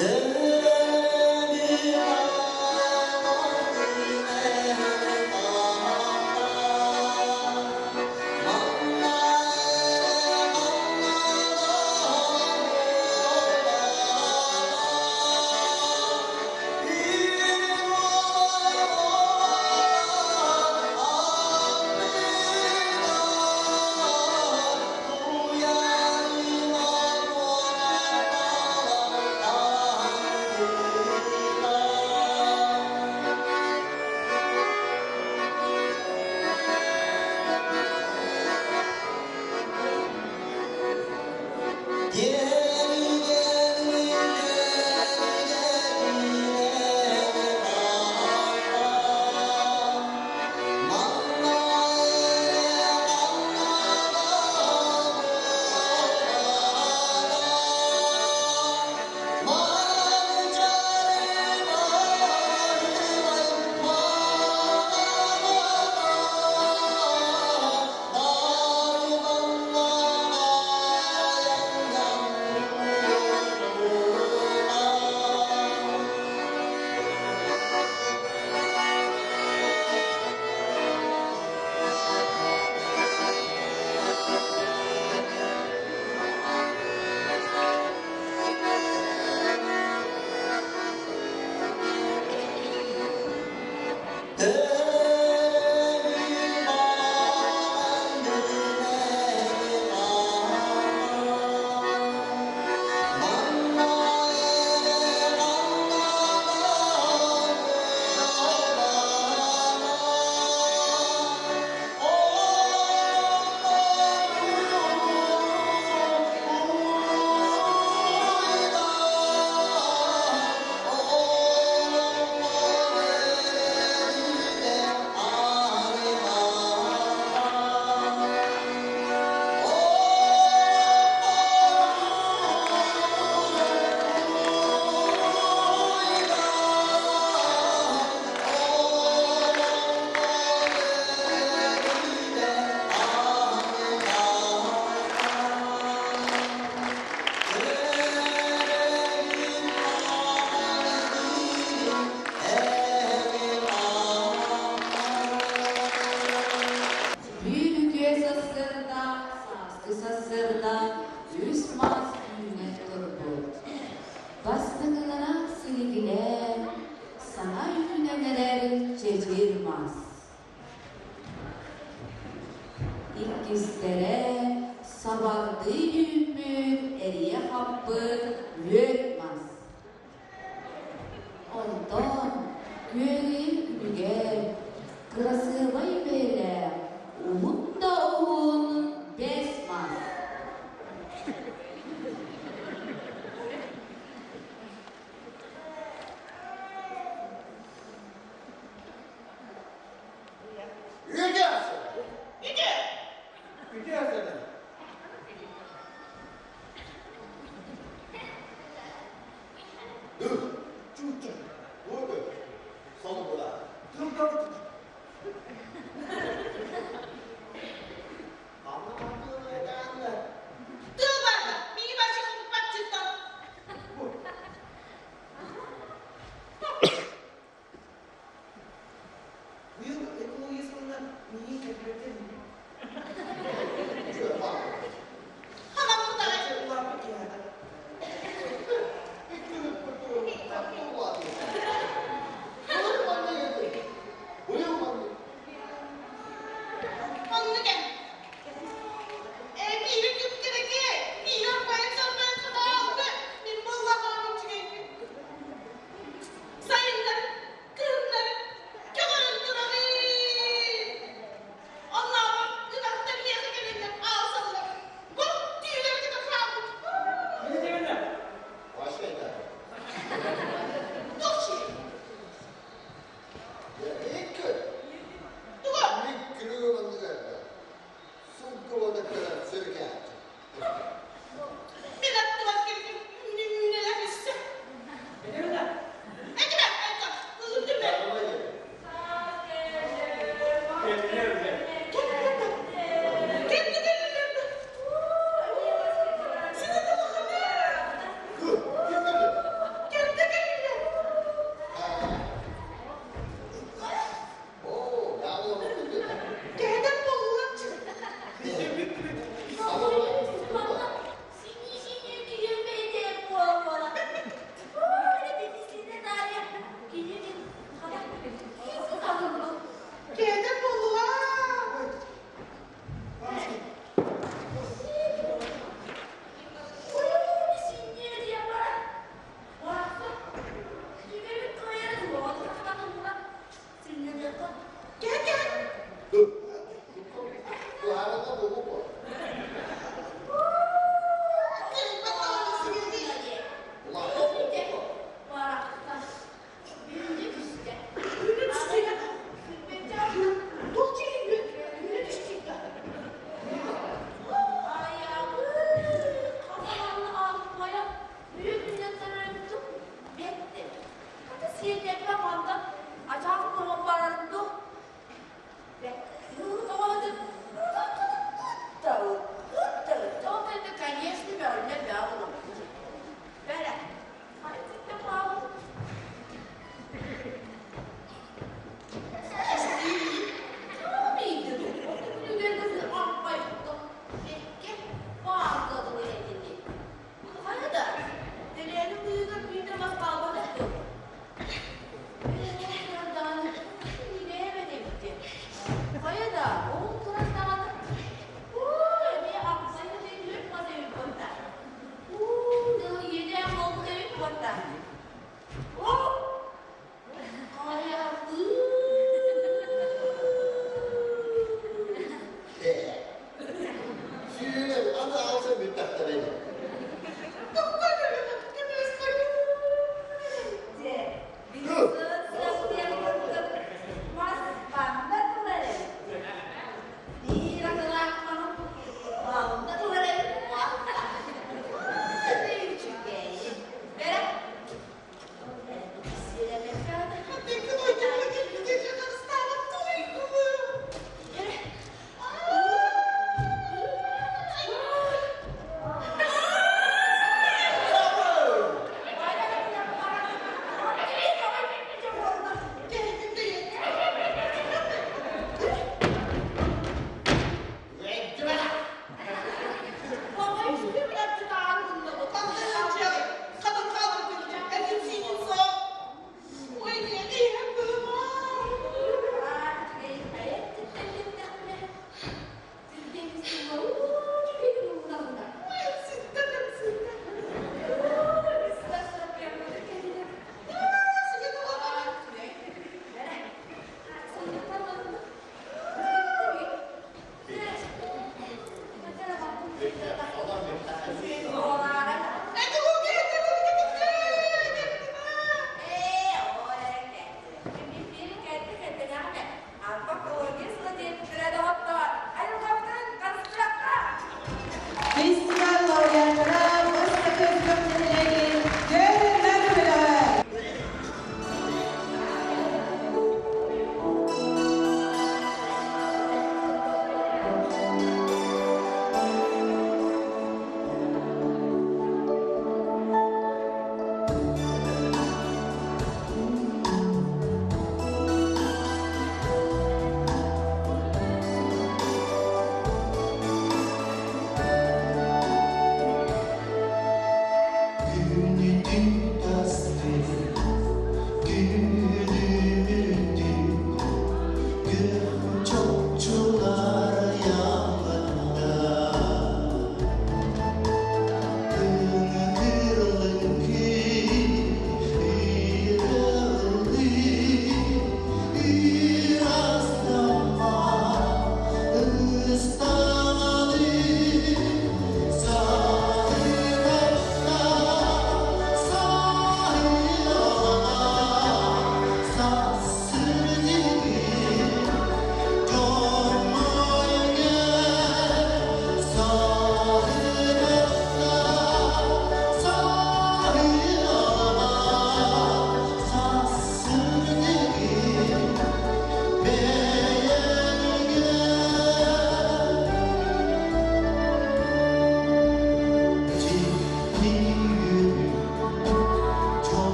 Түүн үтүө сарсыарда, сааскы сарсыарда үс мас үүнэн турбут. Бастакылара силигилээн, саҥа үүнэн эрэр чэчир мас. Иккистэрэ сабардыы үүммүт эрийэ хаппыт үөт мас. Онтон күөгэйин күнүгэр кырасыабай бэйэлээх уһун да уһун бэс мас. Үтүө! Үтүө! Үтүө!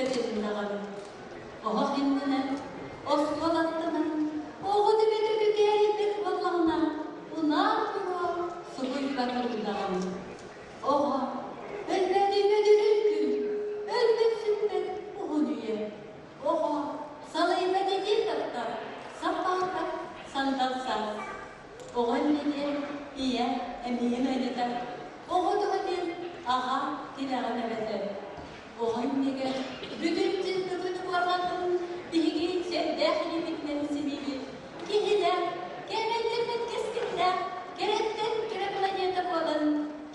Сүппэтин даҕаны. Оһох иннинэн, остуол аттынан оҕо төбөтө күкээрийбит буоллаҕына, унаар буруо субуйбатын даҕаны. Оҕо өлбөөдүйбэт үрүҥ күн, өлбөт-сүппэт уһун үйэ. Оҕо салайбат этии таптар, саппааппат сандал саас. Оҕо иннинэ ийэ эмиийин айнытар, оҕо туһа диэн аҕа тилэҕин эбэтэр. Оҕо иннигэр бүтүн сирбитин куорҕатын биһиги сэрдээх илиибитинэн симиибит. Киһилээх, кээмэйдэммит кэскиллээх, кэрэттэн кэрэ планета буолан,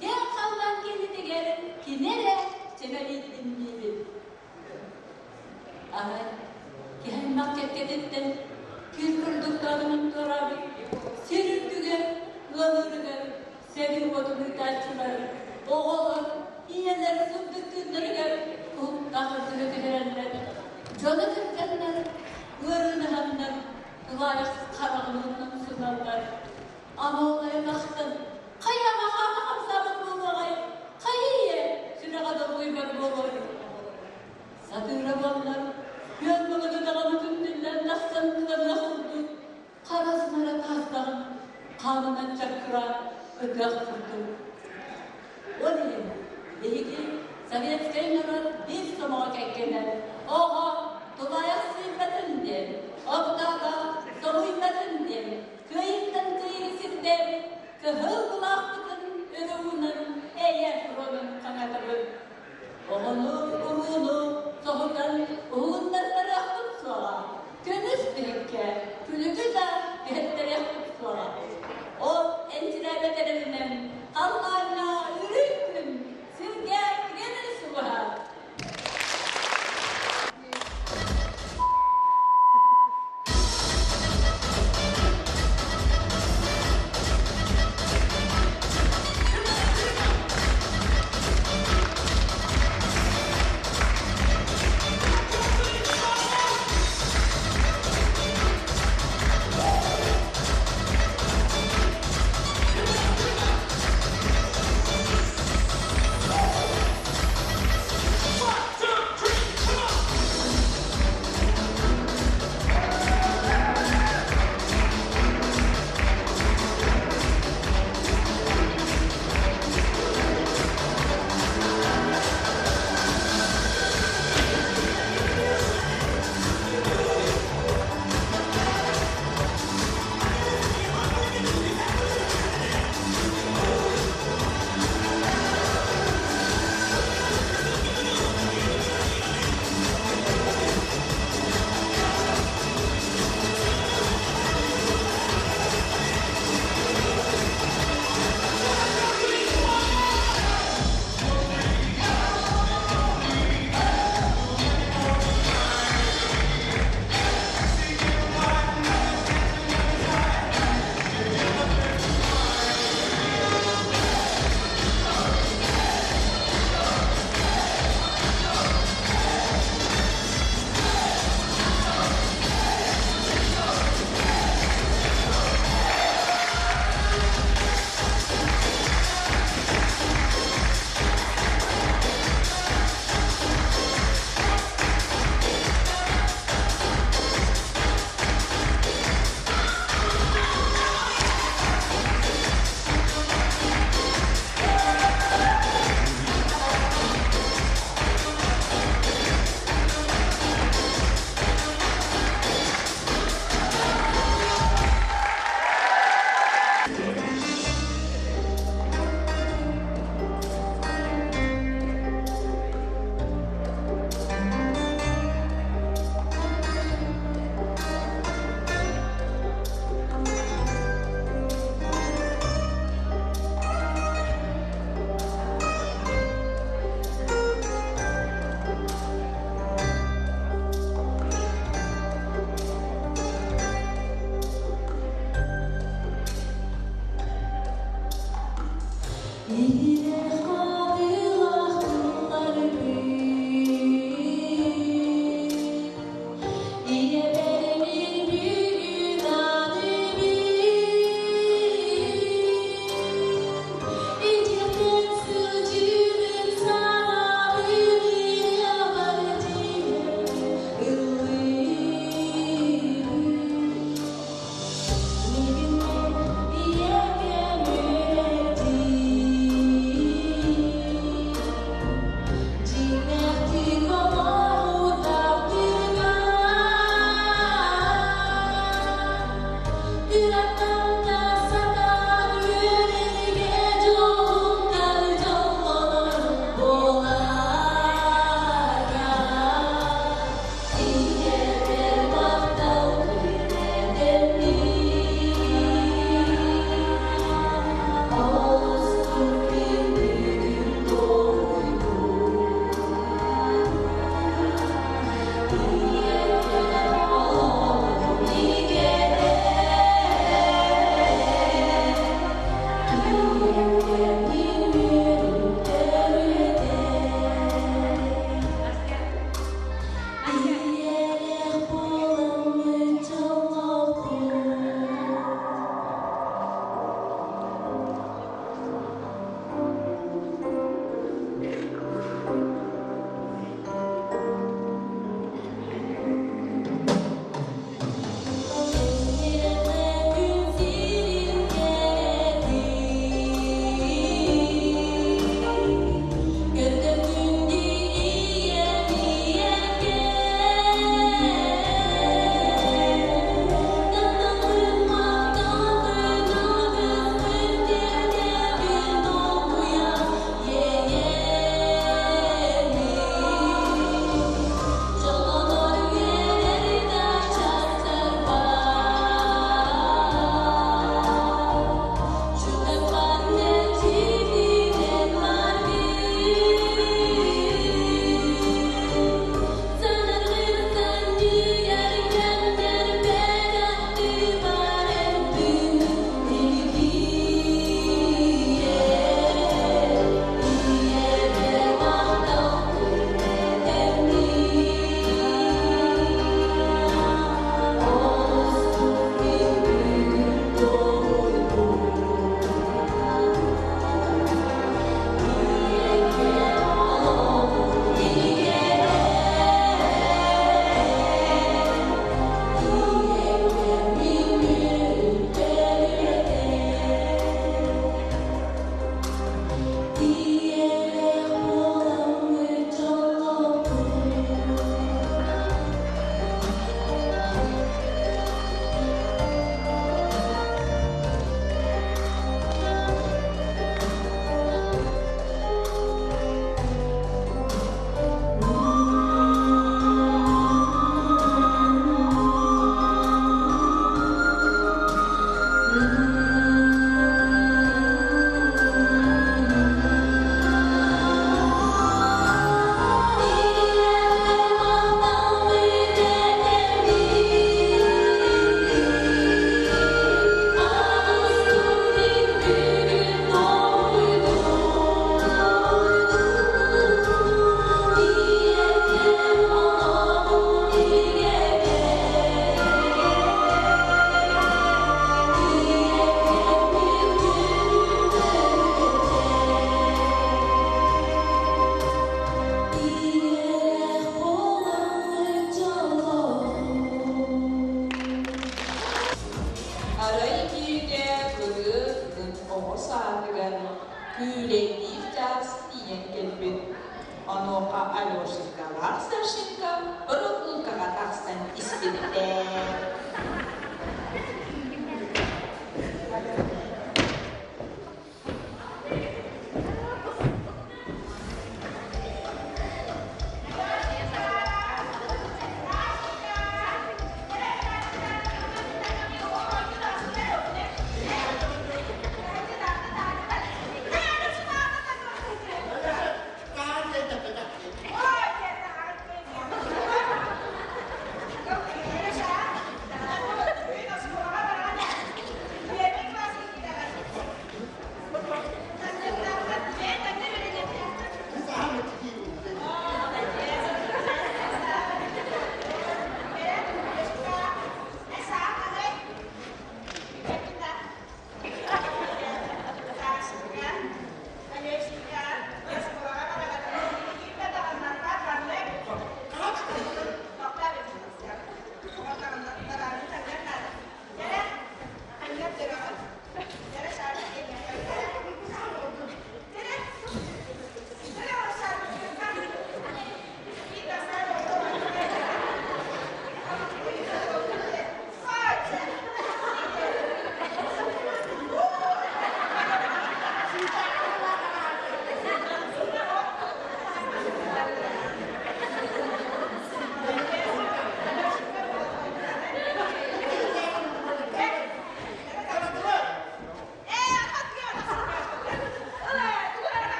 киэҥ халлаан киэлитигэр кини эрэ чэмэлиирбин диибит. Арай, киһи аймах кэккэтиттэн кир курдук таанымын туораабыт сир үрдүгэр, ыал үрүгэр сэрии уотун ыытааччылар, оҕолор, ийэлэр сырдык тыыннарыгар уһуктаах өртүгэ түһэрэллэр. Дьону кырганнар, ыарыынаһаннар, тулаайах хараҕын сыталлар. Ама ол айылахтан хайа хаана хамсаабыт буолуоҕай, хайа ийэ сүрэҕэ долгуйбат буолуой? Сатыыра буоллар, күөл муҥуна даҕаны күндүллэн тахсан кыланыах курдук, хара сымара таастаҕын хаанынан чаккыраан ытыах курдук. Ол иһин биһиги советскай норуот биир сомоҕо кэккэнэн оҕо тулаайах сыыйбатын диэн, оптооҕо соһуйбатын диэн кыайыттан кыайыы сирдээбит кыһыл кулаахпытын өрө уунан эйэ фронун хаҥатабыт. Оҕону, урууну соһутан уһугуннартарыахпыт суоҕа, көмүс биһиккэ күлүгү да түһэттэриэхпит суоҕа. Ол энчирээбэт эрэлинэн халлааҥҥа үрүҥ күн сиргэ кириэмэл субуһар.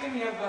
Ким ньырба?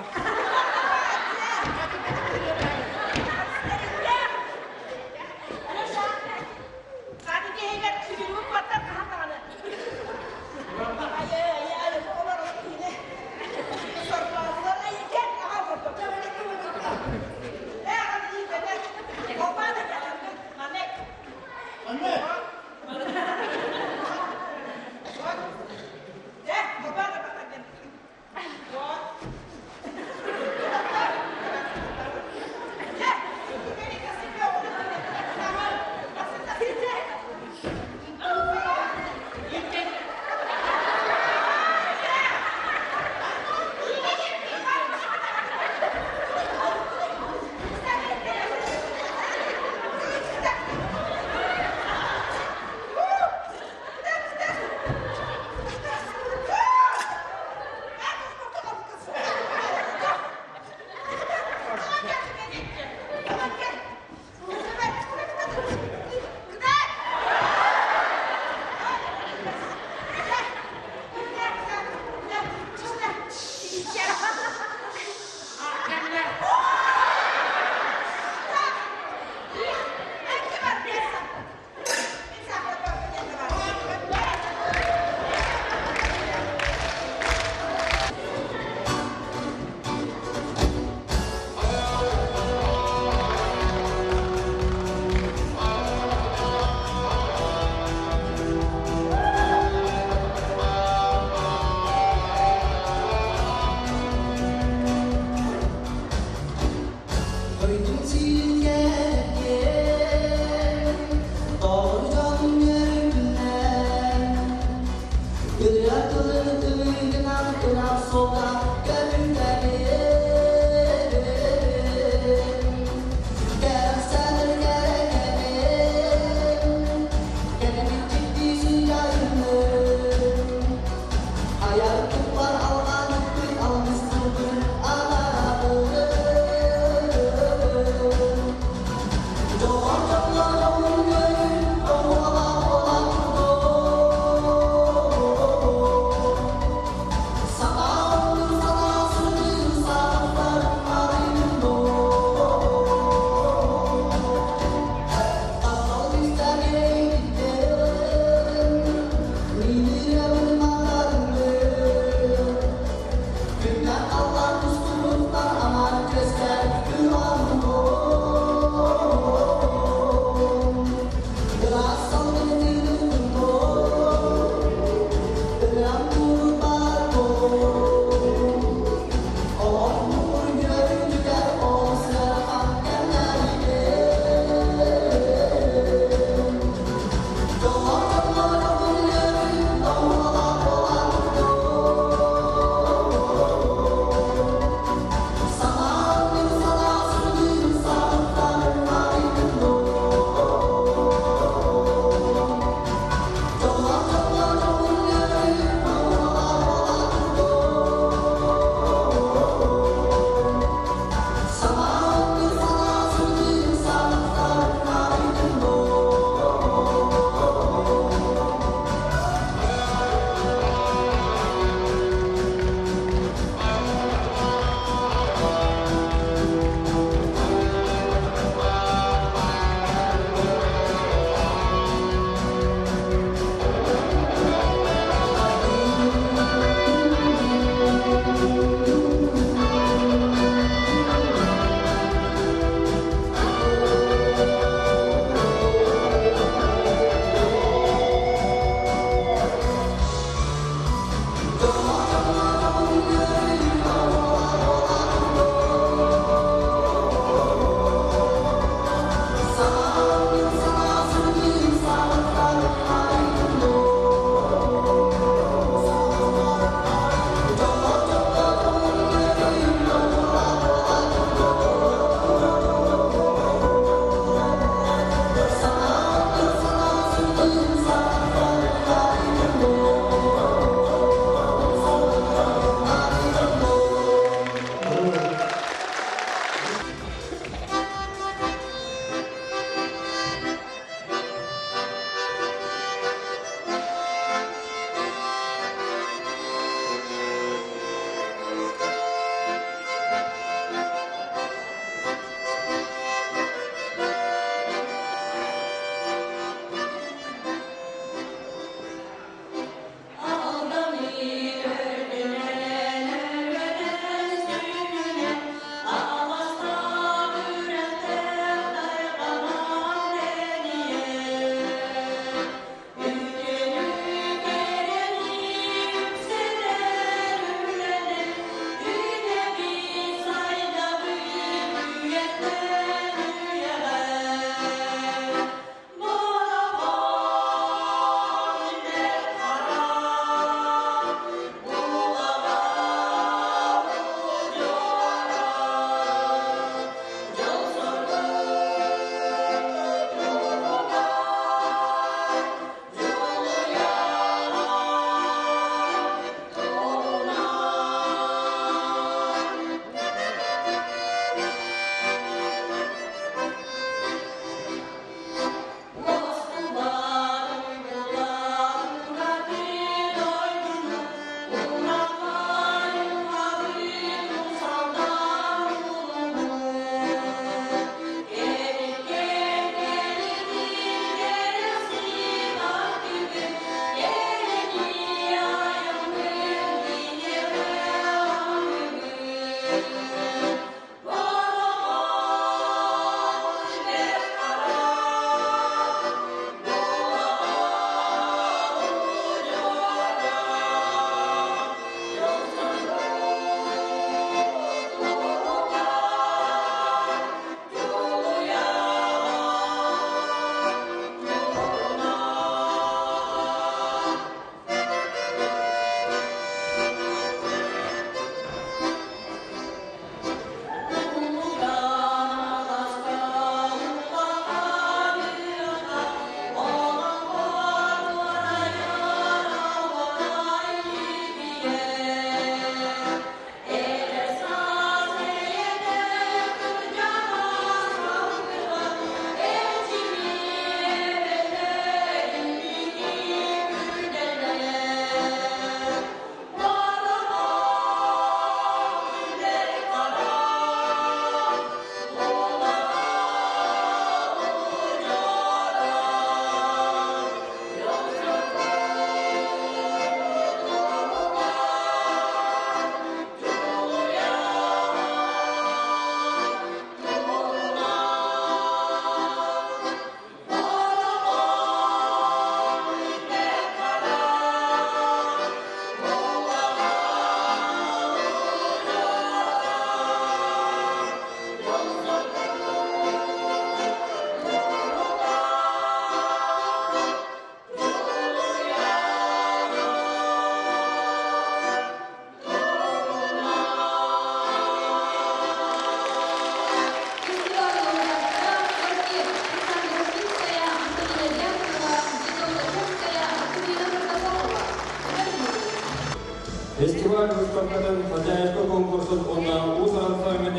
Фестиваль выставкатын хозяйство конкурсун уонна Уус-Уран Саҥа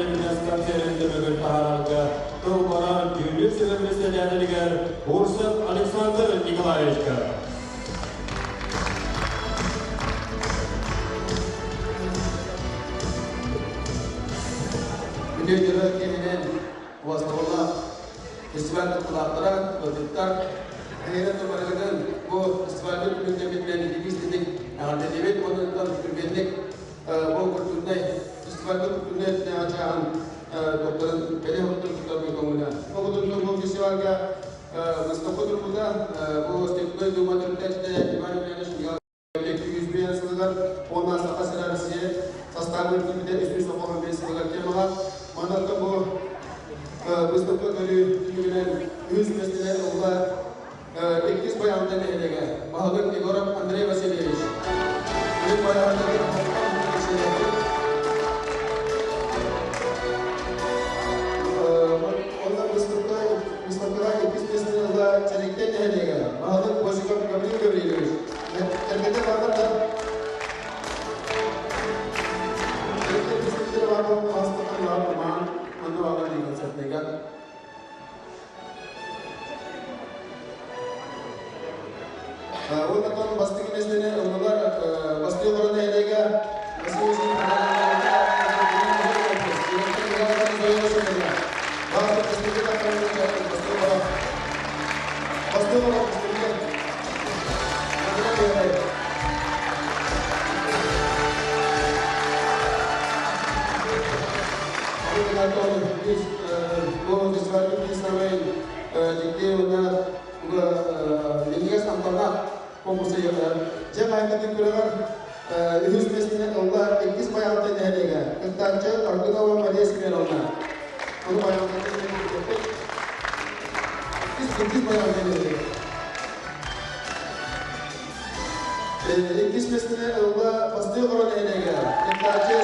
концерын түмүгүн таһаарарга тыл барар дьүүллүүр сүбэ председателигэр Бурцев Александр Николаевичка. Үтүө дьоро киэһэнэн убастабыллаах фестиваль кыттыылаахтара, ыалдьыттар, эһиги турбарыгытын бу фестивальга түмүктэммитинэн итии-истиҥник эҕэрдэлиибит уонна түргэнник бу культурнай фестивальга культурнай өттүнээҕи чааһын докторын бэлиэ хотун туттарбыт көҥүлэ. Бу кутунну бу фестивальга выставка турбута бу Степной Дума төрүттээччитэ Иван Ильич 205 сылыгар уонна Саха сирэ Россия састаабын киирбитэ 395 сылыгар темаҕа. Манна бу выставка көрүү түмүгүнэн үһүс миэстэни ылла иккис Байаҕантай нэһилиэгэ баһылык Егоров Андрей Васильевич. Бүгүн Байаҕантайга Онно выставкаҕа иккис миэстэни ылла Чэриктэй нэһилиэгэ баһылык Босиков Гаврил Гаврильевич. Кэргэнэ баҕар да Уонна бастыҥ миэстэни ыллылар Бастыы олорон нэһилиэгэ Бастыы олорон Үһүс миэстэни ылла иккис Байаҕантай нэһилиэгэ кыттааччы Аргынова Мария Семеновна. Ону Байаҕантай нэһилиэгэ иккис Байаҕантай нэһилиэгэ. Иккис миэстэни ылла Бастыы Хоро нэһилиэгэ кыттааччы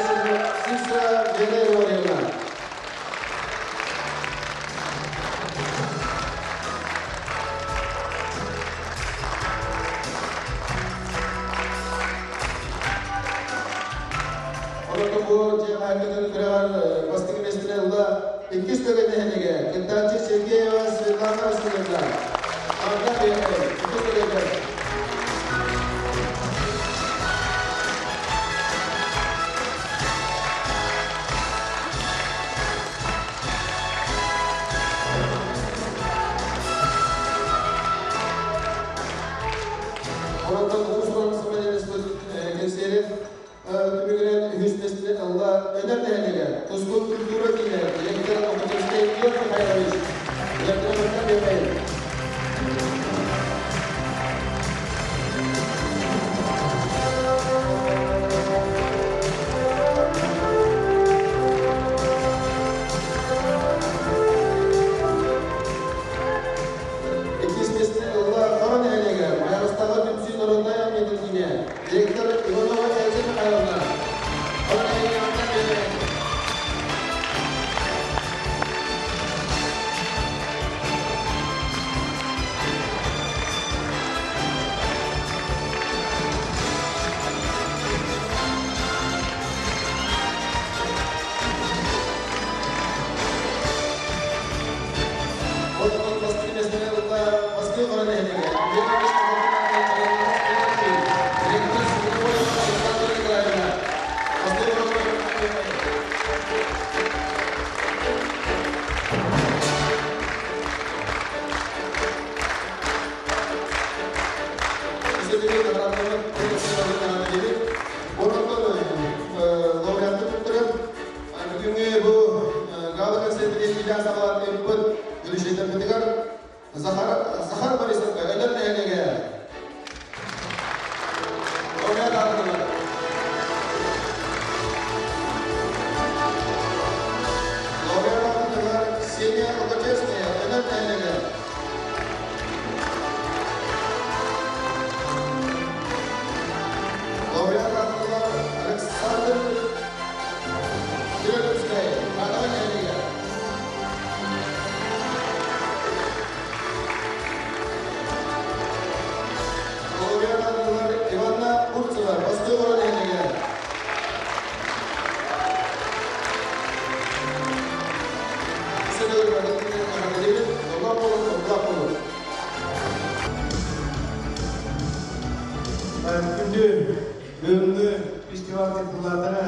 Сивцева Вера Григорьевна. Онон бу дьиэ хаһаайкатын күрэҕэр бастакы миэстэни ылла иккис Төгө нэһилиэгэ кыттааччы Сергеева Светлана Васильевна. Манна биэрэр иккис Төгөтө. Онтон уус-уран сымалелеспит кэнсиэри түмүгүнэн үһүс миэстэни ылла Өнөр нэһилиэгэ Тускул культура киинэ директор Охотинскай Егор Михайлович. Директор Михайлович. Иккис миэстэни ылла Хоро нэһилиэгэ Майаҕастааҕы түмсүү народнай армиятын киинэ директор Иванова Эльза Михайловна. Хоро нэһилиэгэ Бүгүҥҥү фестиваль кыттыылаахтара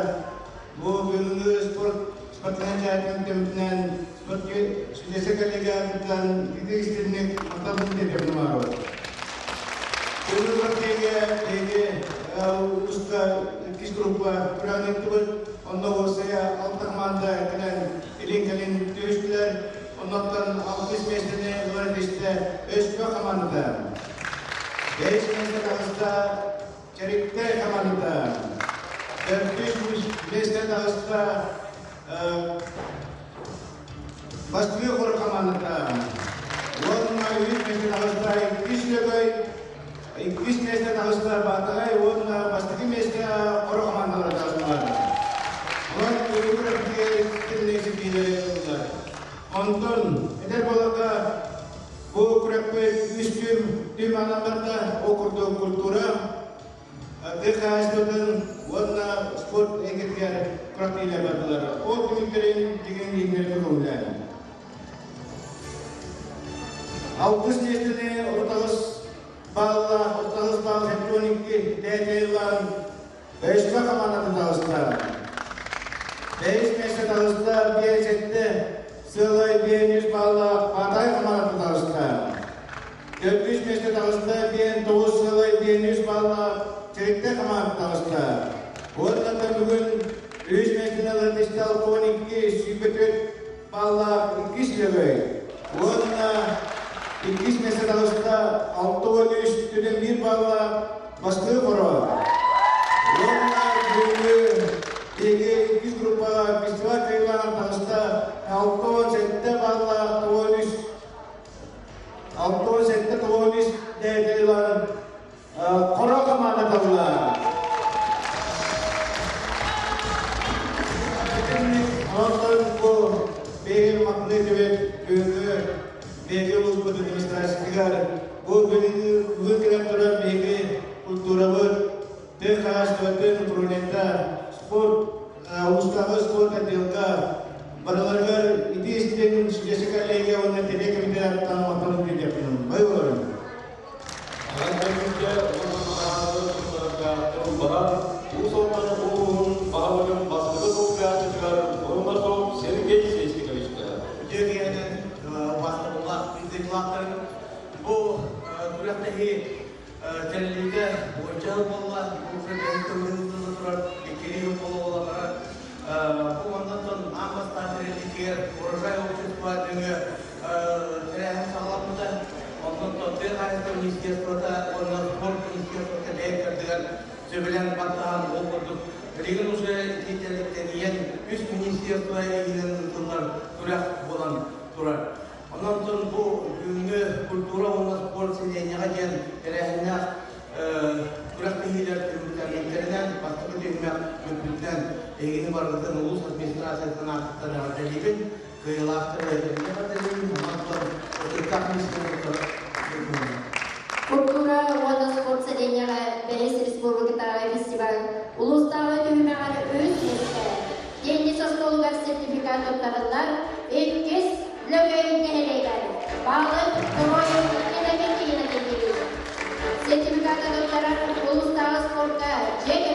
бу бүгүҥҥү спорт спортивнай дьаһалтатын түмүгүнэн спорт чудеса коллегиятыттан ити истинник махталбын тиэрдэбин оҥоробут. Бүгүҥҥү партияга биһиги улууска иккис группа күрэҕин ыыттыбыт. Онно уопсайа алта команда кэлэн илин-кэлин түһүстүлэр. Оннуттан алтыс миэстэни ылар түстэ Өспөх хамаандата. Бэһис миэстэ таҕыста Чэриктэй хамаандата. Төрдүс миэстэ таҕыста Бастыҥ хор хамаандата. Уонна үһүс миэстэ таҕыста иккис Лөгөй, иккис миэстэ таҕыста Баатаҕай уонна бастакы миэстэ Хоро хамаандалара таҕыстылар. Онон бүгүҥҥү күрэхтэһиигэ ситиһиилэри ыллылар. Онтон эдэр буоларга бу күрэхпит үс түм түм анамматта ол курдук культура, тыа хаһаайыстыбатын уонна спорт эйгэтигэр күрэхтэһиилэр бардылар. Ол түмүктэрин дьиҥин иһиннэргэ көҥүлээн. Алтыс миэстэни 38 бааллаах 38 баал 72 тээтэ Өспө хамаандатын таҕыста. Бэһис миэстэ таҕыста биэс сэттэ сыалай биэн үс бааллаах Паатай хамаандатын таҕыста. Төрдүс миэстэ таҕыста биэн тоҕус сыалай биэн үс бааллаах Чэриктэй хамаандатын таҕыста. Уонна бүгүн үс миэстэни ылан истэ 62 24 бааллаах иккис Лөгөй. Уонна иккис миэстэ таҕыста 63 түгэн биир бааллаах Бастыҥ хоро. Уонна бүгүҥҥү биһиги иккис группаҕа фестиваль кыайыылааҕын таҕыста 67 бааллаах 93 67 93 дээтэ ылан Хоро команда талла. Онтон бу биһиги махтаныы түбэт бүгүҥҥү биһиги улууспут администрациятыгар бу бүгүн кэлэн турар биһиги культурабыт, тыа хаһаайыстыбатын управлениета, спорт, улуустааҕы спорт отделга барыларыгар ити истиҥ чудеса коллегия уонна тэлиэ комитеттан махталын тиэрдиэхпин. Бай олорун. Аҕай уонна наҕарааданы туттарарга тыл барар Уус Алдан улууһун баһылыгын бастакы солбуйааччытыгар Бурматов Сергей Сестиковичка. Үтүө киэһэнэн убаастабыллаах биир Бу күрэхтэһии тэриллиитэ уонча сыл буолла, бу күрэхтэһии тыллыһыллыыта турар иккилии сыл буола барар. Бу оннуттан аан бастаан тэриллиитигэр Урожай общество нөҥүө тэрээһин саҕаламмыта. Онтон тыа хаһаайыстыба министерствота уонна спорт министерствота бэйэ ыккардыгар сөбүлэҥ баттаһан ол курдук билигин уже ити тэрийэн үс министерство иһинэн ыытыллар күрэх буолан турар. Онон бу бүгүҥҥү культура уонна спорт сэлиэнньэҕэ диэн тэрээһиннээх күрэхтэһиилэр түмүктэринэн бастакы түһүмэх бүппүтүнэн эһигини барытын улуус администрациятын аатыттан эҕэрдэлиибин. Культура уонна спорт сэлиэнньэҕэ бэһис республикатааҕы фестиваль улуустааҕы түһүмэҕэр үс миэстэ теннис остуолугар сертификат туттарыллар иккис Лөгөй нэһилиэгэр Баалык Троев Иннокентий Иннокентьевич сертификаты туттарар улуустааҕы спорка дьиэ.